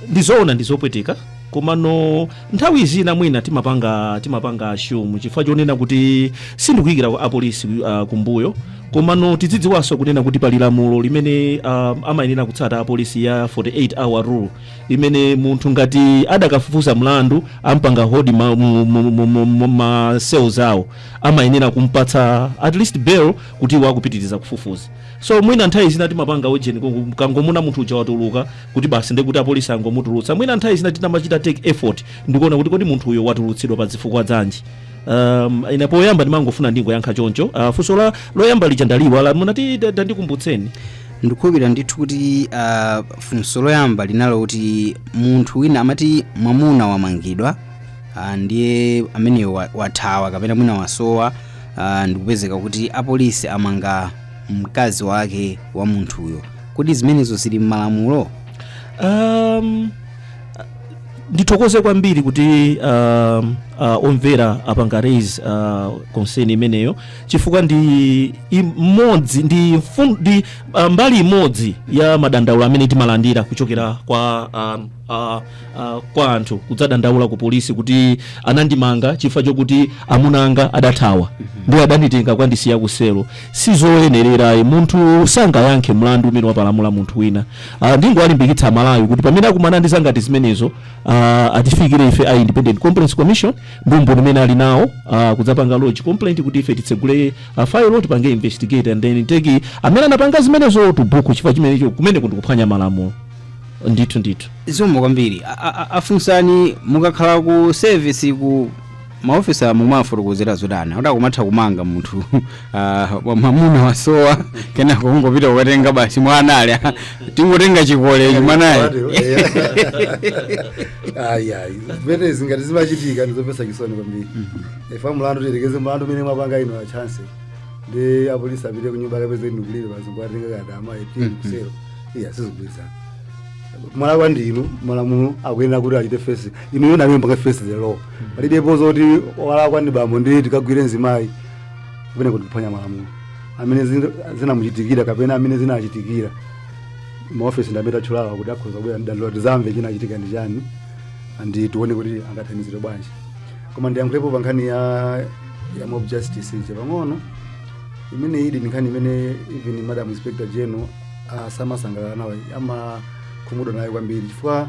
ndizoona, ndizopweteka, komano nthawi zina mwina timapanga assume chifukwa chonena kuti sindikuyikira apolisi kumbuyo, komano tidzidziwanso kunena kuti pali lamulo limene amayenera kutsata apolisi ya 48 hour rule, imene munthu ngati adakafufuza mlandu, ampanga hold ma, mu, mu, mu, mu, mu, ma cells awo, amayenera kumpatsa at least bail kuti wakupitiriza kufufuza. So mwina nthawi zina timapanga ujeni, kangomuna munthu uja watuluka kuti basi ndekuti apolisi angomutulutsa. Mwina nthawi zina tinamachita take effort ndikuona kuti kodi munthu uyo watulutsidwa pa zifukwa zanji. Ine poyamba ndimangofuna ndingoyankha choncho. Funso la loyamba lija ndaliwala, munati tandikumbutseni. Ndikukhulupirira ndithu kuti funso loyamba linalo kuti munthu wina amati mwamuna wamangidwa, ndiye ameneyo wathawa kapena mwina wasowa, ndikupezeka kuti apolisi amanga mkazi wake wa munthuyo, kodi zimenezo zili m'malamulo? Ndithokoze kwambiri kuti omvera apanga raise concern imeneyo, chifukwa ndi imodzi ndi mbali imodzi ya madandaulo amene timalandira kuchokera kwa anthu kudzadandaula ku polisi kuti anandimanga chifukwa chokuti amuna anga adathawa, ndiye adanditenga kwandisiya kuselo. Sizoyenererayi, munthu sangayankhe mlandu umene wapalamula munthu wina. Ndingowalimbikitsa Amalawi kuti pamene akumana ndi zangati zimenezo, atifikire ife a Independent Complaints Commission ndi umboni umene ali nawo, kudzapanga lodge complaint kuti ife titsegule file, tipange investigate and then take amene anapanga zimenezo to book, chifukwa chimenecho kumene kundikuphwanya malamulo. Ndithu ndithu. Zikomo kwambiri. Afunsani, mukakhala ku service, ku maofisa, mumafotokozera zotani akuti akumatha kumanga munthu, mwamuna wasowa, kenako kungopita kukatenga basi mwana ali, tingotenga chikole mwanayi? Ayi, ayi, zimenezi ngati zimachitika ndizopesa chisoni kwambiri. Ifa mlandu, tiyerekeze mlandu umene mwapanga ino a Chance, ndi apolisi apite kunyumba akapeze ndikulire pazungu atenga kati amayi tiye kusero, iya, sizigwirizana. Mwalakwa ndinu, malamulo akuyenera kuti achite face inuyo namene mpaka face the law. Palibepo zoti walakwa ndi bambo ndi tikagwire mzimayi, kupene kuti kuphwanya malamulo. Amene zinamuchitikira kapena amene zinachitikira, maofisi ndamene atchulawa kuti akhoza kubwera ndidandolo, tizamve chinachitika ndi chani and tione kuti angathandizire bwanji. Koma ndiyankhulepo pa nkhani ya mob justice ija pang'ono. Imene ili ndi nkhani imene even Madam Inspector General samasangalala nawo, amakhumudwa nayo kwambiri, chifukwa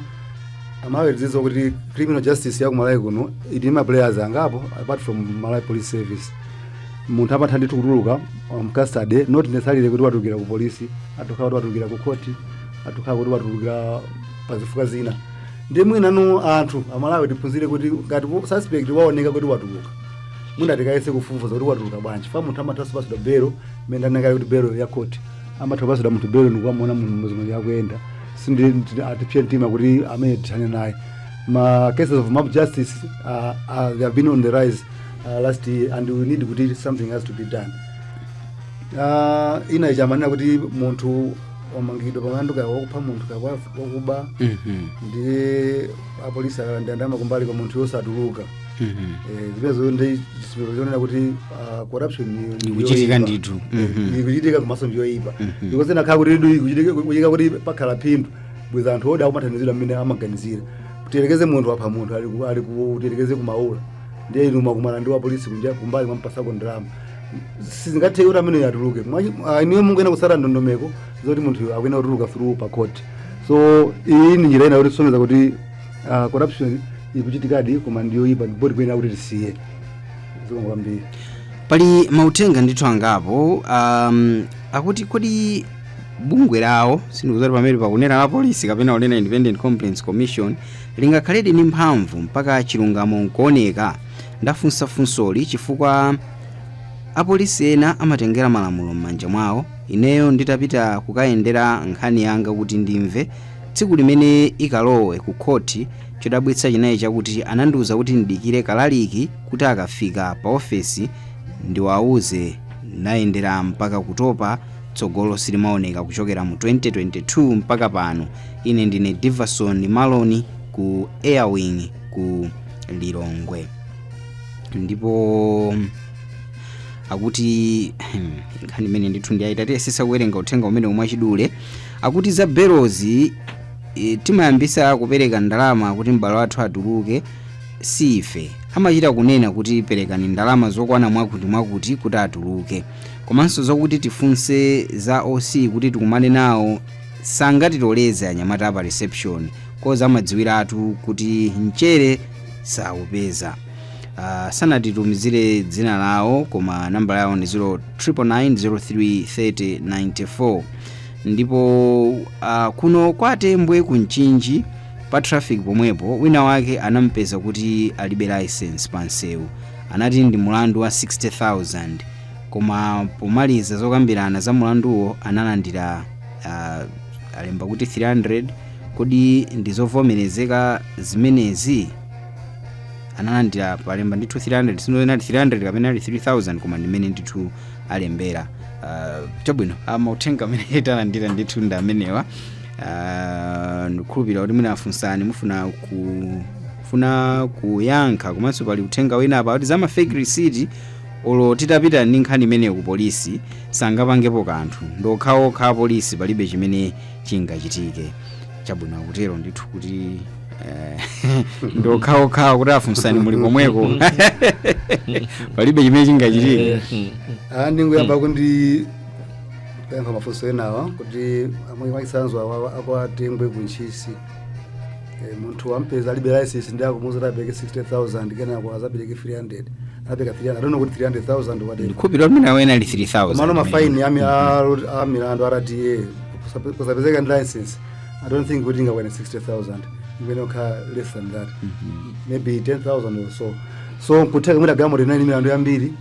Amalawi tidziwa kuti criminal justice ya kumalawi kuno ili ma players angapo apart from Malawi Police Service. Munthu amatha ndithu kutuluka custody, not necessarily kuti watulukira ku polisi, atukhala kuti watulukira ku court, atukhala kuti watulukira pazifukwa zina. Ndi mwinanu anthu Amalawi tiphunzire kuti ngati suspect waoneka kuti watuluka, mwina tikayese kufufuza kuti watuluka bwanji. Fa munthu amatha kupasidwa belo, mmene ndanena kuti belo ya court, amatha kupasidwa munthu belo ndikukamuona munthu muzimwe yakuyenda. Sindi atipye mtima kuti amene tithane naye. Ma cases of mob justice they have been on the rise last year and we need kuti something has to be done. Ina ichamanena kuti munthu wamangidwa pamlandu kaya wakupha munthu, kaya wakuba, ndi apolisi akalandira ndalama kumbali kwa munthu yosatuluka. Zimenezo ndi chitsimikizo chonena kuti corruption Ikuchitika ndiyoyipa. ndithu. Ikuchitika komanso ndiyoyipa, because inakhala kuti idu ikuchitika kuti pakhala phindu bweza anthu odi akumathandizidwa mmene amaganizira. Tiyerekeze munthu apha munthu, ali ku tiyerekeze kumaula, ndiye inu mwakumana ndi wapolisi kunja kumbali, mwampasako ndalama, sizingatheke kuti amene atuluke. Inuyo mungena kusata ndondomeko zoti munthu akuyenera kutuluka through pa court. So iyi ndi njira ina yoti tisonyeza kuti corruption ikuchitikadi koma ndiyoyipa, ndipo tikuyenera kuti tisiye. Zikomo kwambiri. Pali mauthenga ndithu angapo, akuti kodi bungwe lawo, sindikuzati pamene pakunena la polisi kapena kunena Independent Complaints Commission, lingakhaledi ndi mphamvu mpaka chilungamo nkuoneka? Ndafunsa funsoli chifukwa apolisi ena amatengera malamulo m'manja mwawo. Ineyo nditapita kukayendera nkhani yanga kuti ndimve tsiku limene ikalowe ku khoti, chodabwitsa chinayi chakuti anandiwuza kuti ndidikire kalaliki kuti akafika pa ofesi ndiwauze. Nayendera mpaka kutopa, tsogolo silimaoneka kuchokera mu 2022 mpaka pano. Ine ndine Diverson Maloni ku Airwing ku Lilongwe. Ndipo akuti nkhani imene ndithu ndiyayita, kuwerenga uthenga umene mwachidule. Akuti za belozi, timayambisa kupereka ndalama kuti m'bale wathu atuluke si ife, amachita kunena kuti perekani ndalama zokwana mwakuti mwakuti kuti atuluke. Komanso zokuti tifunse za OC kuti tikumane nawo, sangatiloleze anyamata pa reception, koza amadziwiratu kuti mchere saupeza. Sanatitumizire dzina lawo koma nambala yawo ndi 0999033094. Ndipo kuno kwa Tembwe ku Mchinji pa traffic pomwepo, wina wake anampeza kuti alibe license pa msewu, anati ndi mulandu wa 60,000, koma pomaliza zokambirana za mulanduwo analandira, alemba kuti 300. Kodi ndizovomerezeka zimenezi? Analandira palemba ndithu 300, sinonati 300 kapena ali 3000, koma ndimene ndithu alembera. Chabwino, mauthenga amene talandira ndithu ndi amenewa. Ndikukhulupirira kuti mwina afunsani mufuna kufuna kuyankha. Komanso pali uthenga wina apa kuti za ma fake receipt, olo titapita ndi nkhani imeneyo ku polisi sangapangepo kanthu, ndokhaokha apolisi, palibe chimene chingachitike. Chabwino, akutero ndithu kuti ndokhaokha kuti afunsani muli komweko, palibe chimene chingachitike. Ndingoyamba kundi kuyankha mafunso enawa kuti amwe mwachisanzo awa akwatengwe kuntchisi. Munthu wampeza alibe license, ndi akumuuza kuti apereke 60,000, kenako azapereke 300, anapeka 300, I don't know kuti 300,000 whatever. Ndikukhulupirira kuti mwina wena ali 3000. Komano mafaini ami a milandu RTA kusapezeka ndi license I don't think kuti ingakwane 60,000, imene okhala less than that, maybe 10,000 or so. So nkutheka mwina galimoto inali milandu yambiri,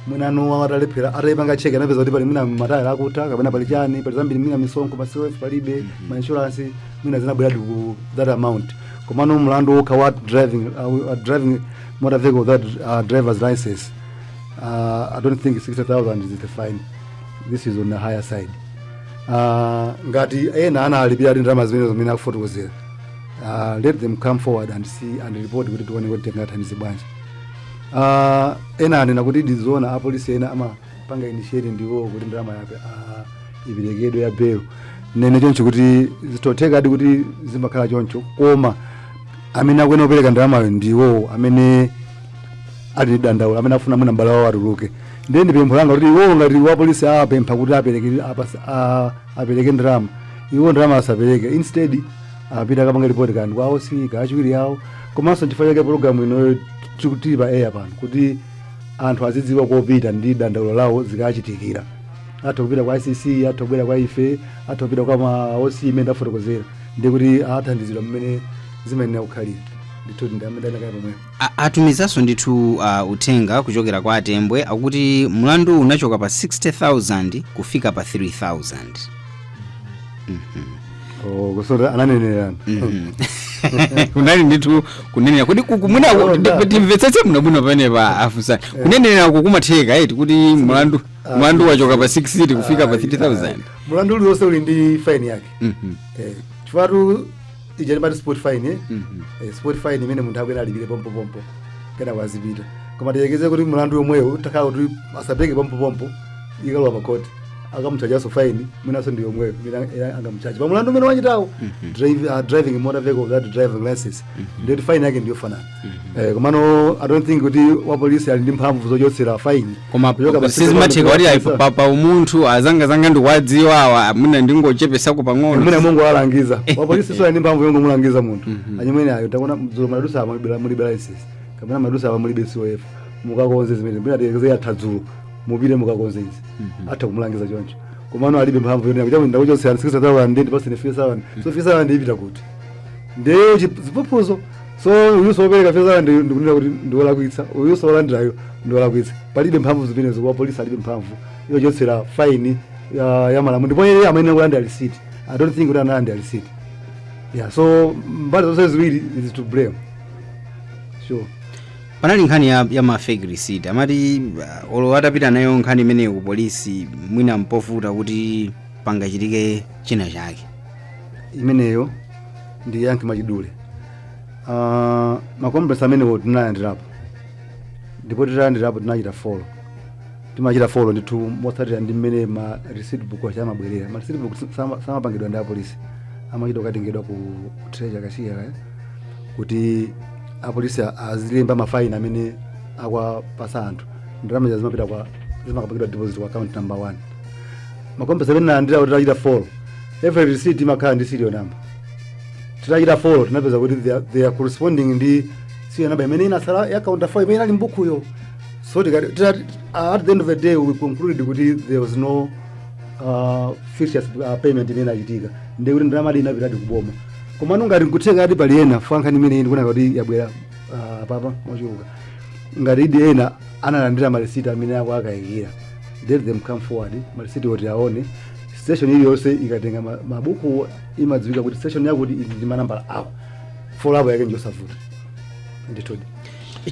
mwinano atalephera, atayipanga check anapeza kuti pali mwina matayala akutha kapena pali chani, pali zambiri, mwina misonkho pa COF palibe, ma insurance, mwina zinabweradi ku that amount. Komano mlandu wokha wa driving motor vehicle without driver's license, I don't think 60,000 is the fine. This is on the higher side. Ngati ena analipira ndi ndalama zimene zimene akufotokozera, let them come forward and see and report kuti tione kuti tingathandize bwanji. Ena anena kuti ndizoona, apolisi ena amapanga initiate ndiwo kuti ndalama yape iperekedwe ya bail. Nene choncho kuti zitothekadi kuti zimakhala choncho, koma amene akuyenera kupereka ndalamayo ndiwo amene ali ndi dandaulo, amene afuna mwina m'bale wawo atuluke. Ndiye ndi pempho langa kuti iwowo, ngati wapolisi apempha kuti apereke ndalama, iwo ndalama asapereke. Instead apita akapanga ripoti kandi kwa OC, kachiwiri yawo. Komanso chifukwa chake pologalamu inoyo tili pa air pano, kuti anthu azidziwa kopita ndi dandaulo lawo zikachitikira. Atha kupita kwa ICC, atha kubwera kwa ife, atha kupita kwa ma OC imene ndafotokozera, ndiye kuti athandizidwa mmene zimayenera kukhalira. Ndithu ndi amene ndakaya pomwepo. Atumizanso ndithu uthenga kuchokera kwa Atembwe, akuti mlandu unachoka pa 60,000 kufika pa 3000. Oh, kusota ananenerana. Kunali ndithu kunenera kuti kumwina Oh, timvetsetse bwinobwino pamenepa. Afunsa kunenera uku kumatheka eti, kuti mlandu wachoka pa 60 kufika pa 3000? Mlandu uliwonse uli ndi fine yake. Eh, chifukwa ija timati spot fine, eh? Eh, spot fine imene munthu akuyenera alipire pompopompo kena kwazipita. Koma tiyekeze kuti mlandu yomweyo utakhala kuti asapereke pompopompo, ikalowa pa court, akamutchajaso fine mwinaso ndi yomweyo imene angamutchaje pa mlandu umene wachitawo, driving motor vehicle without driving license, ndiyoti fine yake ndiyofanana. Eh, komano I don't think kuti wapolisi ali ndi mphamvu zochotsera fine Koma kuchoka pa sizimatheka kuti ayi, 60,000 pa umunthu azangazanga ndikuwadziwa awa, mwina ndingochepesako pang'ono? Mwina Mungu alangiza wapolisi, so ndi mphamvu yongomulangiza munthu anyimwene ayo, takuona dzulo madusa apa mulibe license, kapena madusa apa mulibe COF, mukakonze zimene mwina tiyekeze yatha dzulo, mupite mukakonze izi. Atha kumulangiza choncho, komano alibe mphamvu yonena kuti ndakuchotsera 60,000 ndi ndipasene 5000. So 5000 ipita kuti? Ndiye zipuphuzo. So uyuso wopereka 5000 ndikunena kuti ndiwolakwitsa, uyuso wolandirayo ndiwolakwitsa. Palibe mphamvu zimenezo, wa polisi alibe mphamvu yochotsera fine ya malamulo, ndipo iye amayenera kulandira receipt. I don't think kuti analandira receipt. Yeah, so mbali zonse ziwiri is to blame, sure. Panali nkhani ya ma fake receipt, amati olo atapita nayo nkhani imeneyo ku polisi, mwina mpovuta kuti pangachitike china chake. Imeneyo ndi yankhe mwachidule. Ma complaints amenewo tinalandirapo, ndipo titalandirapo tinachita follow, timachita follow ndithu motsatira ndi mmene ma receipt book chamabwerera. Ma receipt book samapangidwa ndi apolisi, amachita kukatengedwa ku treasury kashiya kuti apolisi azilemba mafaini amene akwapasa anthu. Ndalama zimapita kwa, zimakapangidwa deposit kwa account number one. Ma complaints amene nalandira kuti tachita follow, every receipt imakhala ndi serial number. Titachita follow tinapeza kuti they are corresponding ndi serial number imene inasala ya counter 4 imene inali mbukuyo. So at the end of the day we concluded kuti there was no fictitious payment imene inachitika, ndiye kuti ndalama inapitadi kuboma. Komano ngati nkutheka ati pali ena fankhani imene ndikunaka kuti yabwera papa mochuluka, ngati idi ena analandira marisiti amene ako akayikira, let them come forward, marisiti oti aone. Station iliyonse ikatenga mabuku imadziwika kuti station yakuti ili ndi manambala awo, follow up yake njosavuta ndithudi.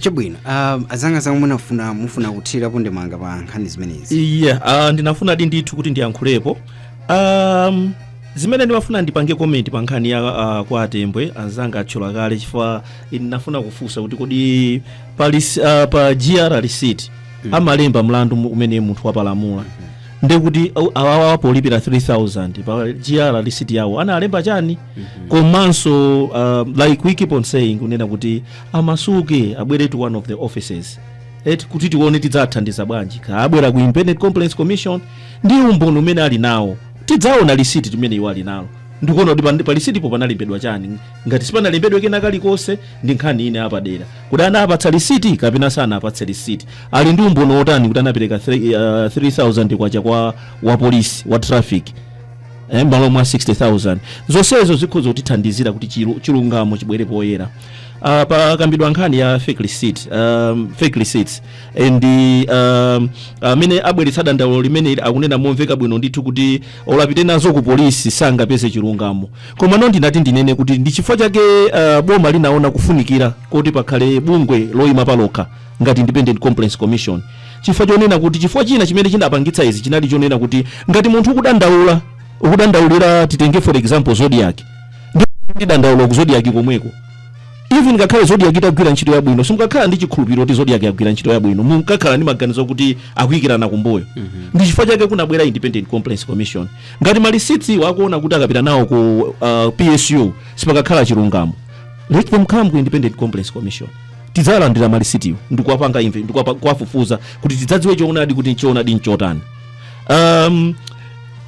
Chabwino, azanga zamwe mufuna kuthirapo ndemanga pa nkhani zimenezi? Yeah, ndinafuna di ndithu kuti ndiyankhulepo. Zimene ndimafuna ndipange comment pa nkhani ya kwa Atembwe, anzanga atchula kale, chifukwa ine ndinafuna kufunsa kuti kodi pa GR receipt amalemba mlandu umene munthu wapalamula? Ndekuti awawa polipira 3000 pa GR receipt yawo analemba chani? Komanso like we keep on saying, kunena kuti amasuke, abwere to one of the offices eti kuti tione tidzathandiza bwanji. Abwera ku Independent Complaints Commission ndi umboni umene ali nawo, tidzaona lisiti limene iwo ali nalo, ndikuona kuti pa lisitipo panalembedwa chani. Ngati sipanalembedwe kena kalikonse, ndi nkhani ine apadera kuti anapatsa lisiti kapena sanapatse lisiti, ali ndi umboni wotani kuti anapereka 3000 kwacha kwa wa polisi wa traffic. M'malo mwa 60,000. Zonsezo zikhoza kutithandizira kuti chilungamo chibwere poyera. Pakambidwa nkhani ya fake receipt, fake receipts, and amene abweretsa dandaulo limene akunena momveka bwino ndithu kuti olapite nazo ku polisi sangapeze chilungamo. Koma no, ndinati ndinene kuti ndi chifukwa chake boma linaona kufunikira kuti pakhale bungwe loyima palokha ngati Independent Complaints Commission, chifukwa chonena kuti, chifukwa china chimene chinapangitsa izi chinali chonena kuti ngati munthu ukudandaula, ukudandaulira, titenge for example Zodiac, ndi dandaulo ku Zodiac komweko, even ngakhale Zodiac itagwira ntchito yabwino, simukakhala ndi chikhulupiriro kuti Zodiac yagwira ntchito yabwino, munkakhala ndi maganizo kuti akuyikirana kumbuyo. Ndi chifukwa chake kunabwera Independent Complaints Commission. Ngati ma receipts akuona kuti akapita nawo ku PSU sipakakhala chilungamo, let them come ku Independent Complaints Commission. Tidzalandira malisitiwo ndikuwapanga imve ndikuwafufuza kuti tidzadziwe choonadi, kuti choonadi nchotani.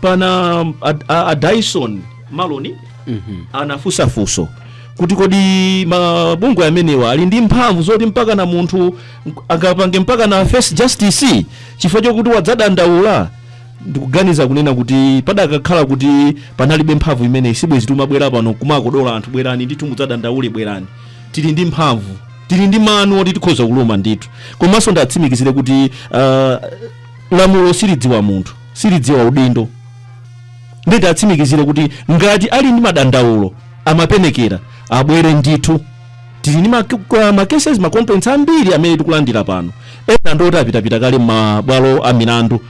Pana a Dyson Maloni anafunsafunso kuti kodi mabungwe amenewa ali ndi mphamvu zoti mpaka na munthu angapange mpaka na face justice chifukwa chokuti wadzadandaula? Ndikuganiza kunena kuti padakakhala kuti panalibe mphamvu imeneyi, sibwezi timabwera pano kumakodola anthu, "Bwerani ndithu mudzadandaule, bwerani." Tili ndi mphamvu, tili ndi manu oti tikhoza kuluma ndithu. Komanso ndatsimikizire kuti lamulo silidziwa munthu, silidziwa udindo. Nditi atsimikizire kuti ngati ali ndi madandaulo amapenekera, abwere ndithu. Tili ndi ma cases, ma complaints ambiri amene tikulandira pano. Ena ndoti apitapita kale m'mabwalo a milandu,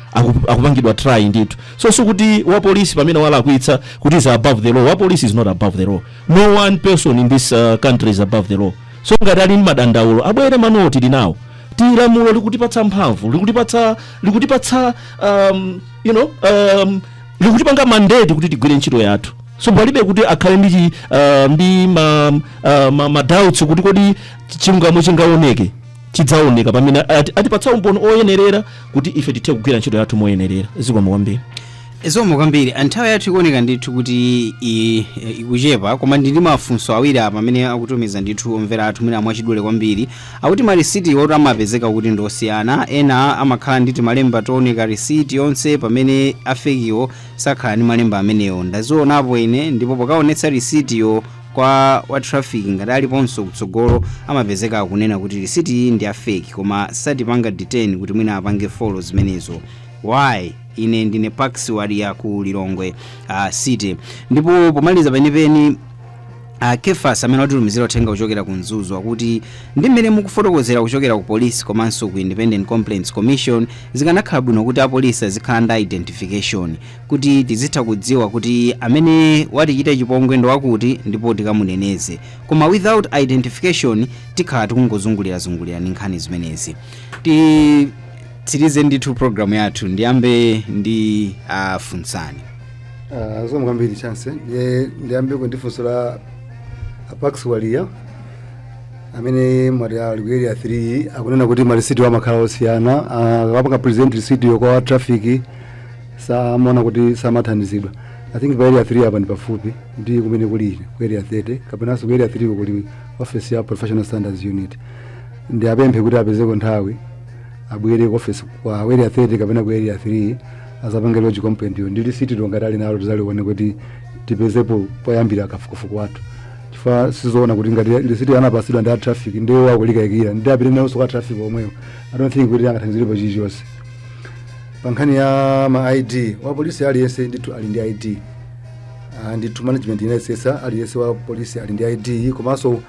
akupangidwa try ndithu. So sikuti wa polisi pamene walakwitsa kuti is above the law. Wa police is not above the law. No one person in this country is above the law. So ngati ali ndi madandaulo, abwere, manuwo tili nawo. Tilamulo likutipatsa mphamvu, likutipatsa likutipanga mandate kuti tigwire ntchito yathu. So palibe kuti akhale ndi ma doubts kuti kodi chilungamo chingaoneke. Chidzaoneka pamene atipatsa umboni oyenerera kuti ife tithe kugwira ntchito yathu moyenerera. Zikomo kwambiri. Zikomo kwambiri. Nthawi yathu ikuoneka ndithu kuti ikuchepa, koma ndili mafunso awiri apa amene akutumiza ndithu omvera athu. Mwina mwachidule kwambiri, akuti marisiti oti amapezeka kuti ndosiyana, ena amakhala ndi timalemba tooneka risiti yonse, pamene a fake wo sakhala ndi malemba amenewo. Ndazionapo ine, ndipo pokaonetsa risitiyo kwa wa traffic, ngati aliponso kutsogolo, amapezeka akunena kuti risiti iyi ndi a fake, koma satipanga detain kuti mwina apange follow zimenezo. Why? Ine ndine Pax Waria ku Lilongwe City. Ndipo pomaliza penipeni, Kefas amene watitumizira uthenga kuchokera ku Mzuzu akuti ndi mmene mukufotokozera kuchokera ku polisi komanso ku Independent Complaints Commission, zikanakhala bwino kuti apolisi azikhala ndi identification kuti tizitha kudziwa kuti amene watichita chipongwe ndi wakuti ndipo tikamuneneze. Koma without identification tikhala tikungozungulirazungulira ndi nkhani zimenezi. Titsirize ndithu programu yathu, ndiyambe ndi Funsani. Zikomo kwambiri, Chance. Ndiye ndiyambeko ndi funso la Apax Walia amene mwati ali ku Area 3. Akunena kuti marisiti amakhala osiyana, akapanga present receipt yo kwa traffic samaona kuti samathandizidwa. I think pa Area 3 apa ndi pafupi ndi kumene kuli ku Area 30, kapenanso ku Area 3 kuli office ya Professional Standards Unit. Ndi apemphe kuti apezeko nthawi, abwere ku office kwa Area 30 kapena ku Area 3, azapange lodge complaint yo ndi receipt ngati ali nalo, tizalione kuti tipezepo poyambira kafukufuku wathu, chifukwa sizoona kuti ngati receipt anapasidwa ndi a traffic ndiye wakulikayikira, ndi apite nawonso kwa traffic omweyo. I don't think kuti angathandizirepo chilichonse. Pa nkhani ya ma ID, wa polisi aliyense ndithu ali ndi ID. Ndithu management inayesesa, aliyense wa polisi ali ndi ID, komanso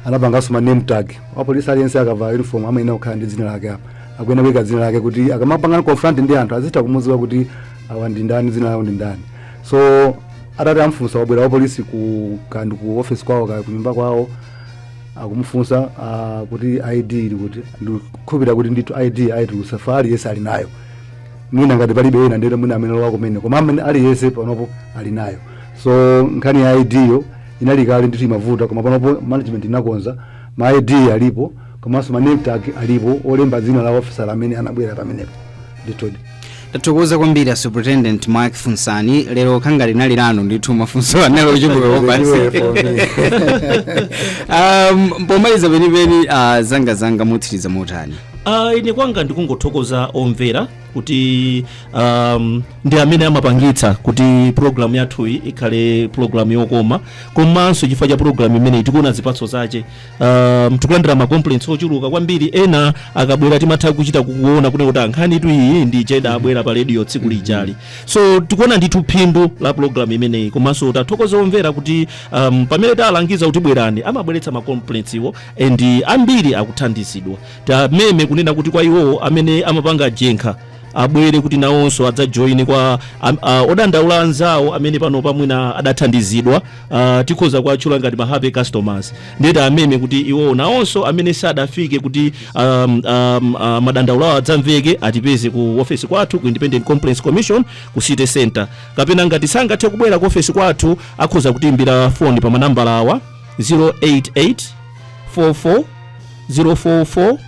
anapanganso ma name tag. Wa polisi aliyense akavala uniform amayenera kukhala ndi dzina lake apa, akuyenera kuyika dzina lake kuti akamapangana confront ndi anthu azitha kumudziwa kuti awa ndi ndani, dzina lawo ndi ndani. So atati amfunsa, wabwera wa polisi ku kandi ku office kwawo kaya ku nyumba kwawo, akumufunsa kuti ID ili kuti, ndikukhulupirira kuti ndithu ID ayitulutsa fa aliyense ali nayo. Mwina ngati palibe ena, ndero mwina amene lowa kumene, koma amene aliyense panopo ali nayo. So nkhani ya ID yo inali kale ndithu imavuta, koma panopo management inakonza, ma ID alipo, komanso ma name tag alipo olemba dzina la officer amene anabwera pamenepo ndithudi. Tathokoza kwambiri a Superintendent Mark Funsani. Lero khanga linali lanu ndithu, mafunso anali ochuluka basi. Pomaliza penipeni, zanga mutsiriza motani? Ine kwanga ndikungothokoza omvera. Kuti ndi amene amapangitsa kuti program yathuyi ikhale program yokoma. Komanso chifukwa cha program imeneyi tikuona zipatso zache. Tikulandira ma complaints ochuluka kwambiri. Ena akabwera timatha kuchita kukuona kuti ankhani tu iyi ndi cheda abwera pa radio tsiku lijali. So tikuona ndithu phindu la program imeneyi. Komanso tathokoza omvera kuti pamene talangiza kuti bwerani, amabweretsa ma complaints iwo and ambiri akuthandizidwa. Tameme kunena kuti kwa iwowo amene amapanga jenkha, abwere kuti nawonso adzajoine kwa odandaula anzawo amene pano pamwina adathandizidwa. Tikhoza kuatchula ngati ma happy customers. Ndeti ameme kuti iwowo nawonso amene sadafike kuti madandaulo awo adzamveke, atipeze ku ofesi kwathu ku Independent Complaints Commission ku City Center, kapena ngati sangathe kubwera ku ofesi kwathu, akhoza kutiimbira foni pa manambala awa: 088 44 044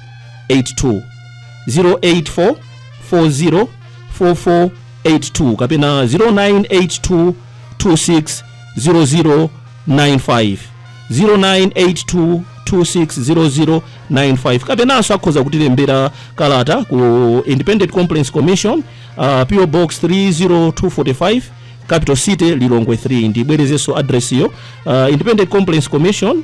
82, 084 40 4482, kapena 0982 26 0095, 0982 260095. Kapenanso akhoza kutilembera kalata ku Independent Complaints Commission, PO Box 30245, Capital City, Lilongwe 3. Ndibwerezenso address iyo: Independent Complaints Commission,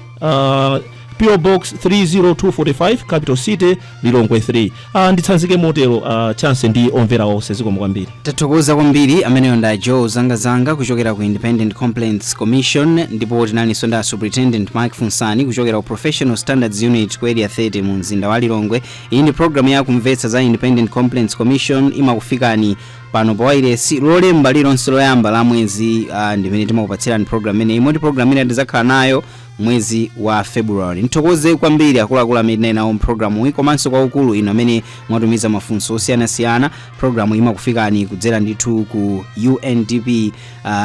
PO Box 30245, Capital City, Lilongwe 3. Nditsanzike motero, Chance ndi omvera onse. Zikomo kwambiri. Tathokoza kwambiri. Ameneyo nda Joe Zangazanga kuchokera ku Independent Complaints Commission, ndipo tinalinso nda Superintendent Mike Funsani kuchokera ku Professional Standards Unit ku Area 30 mu mzinda wa Lilongwe. Iyi ndi programu ya Kumvetsa za Independent Complaints Commission. Imakufikani pano pa wailesi Lolemba lilonse loyamba la mwezi, ndimene timakupatsirani program imeneyi, moti program ina tizakhala nayo mwezi wa February. Nthokoze kwambiri akuluakulu amene tinali nawo mpulogalamu iyi, komanso kwaukulu inu amene mwatumiza mafunso osiyanasiyana. Programu imakufikani kudzera ndithu ku UNDP,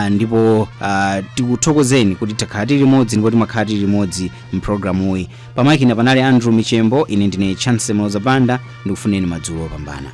ndipo tikuthokozeni kuti takhala tili limodzi ndipo timakhala tili limodzi mpulogalamuyi. Pamakina panali Andrew Michembo. Ine ndine Chance Mloza Banda, ndikufuneni madzulo opambana.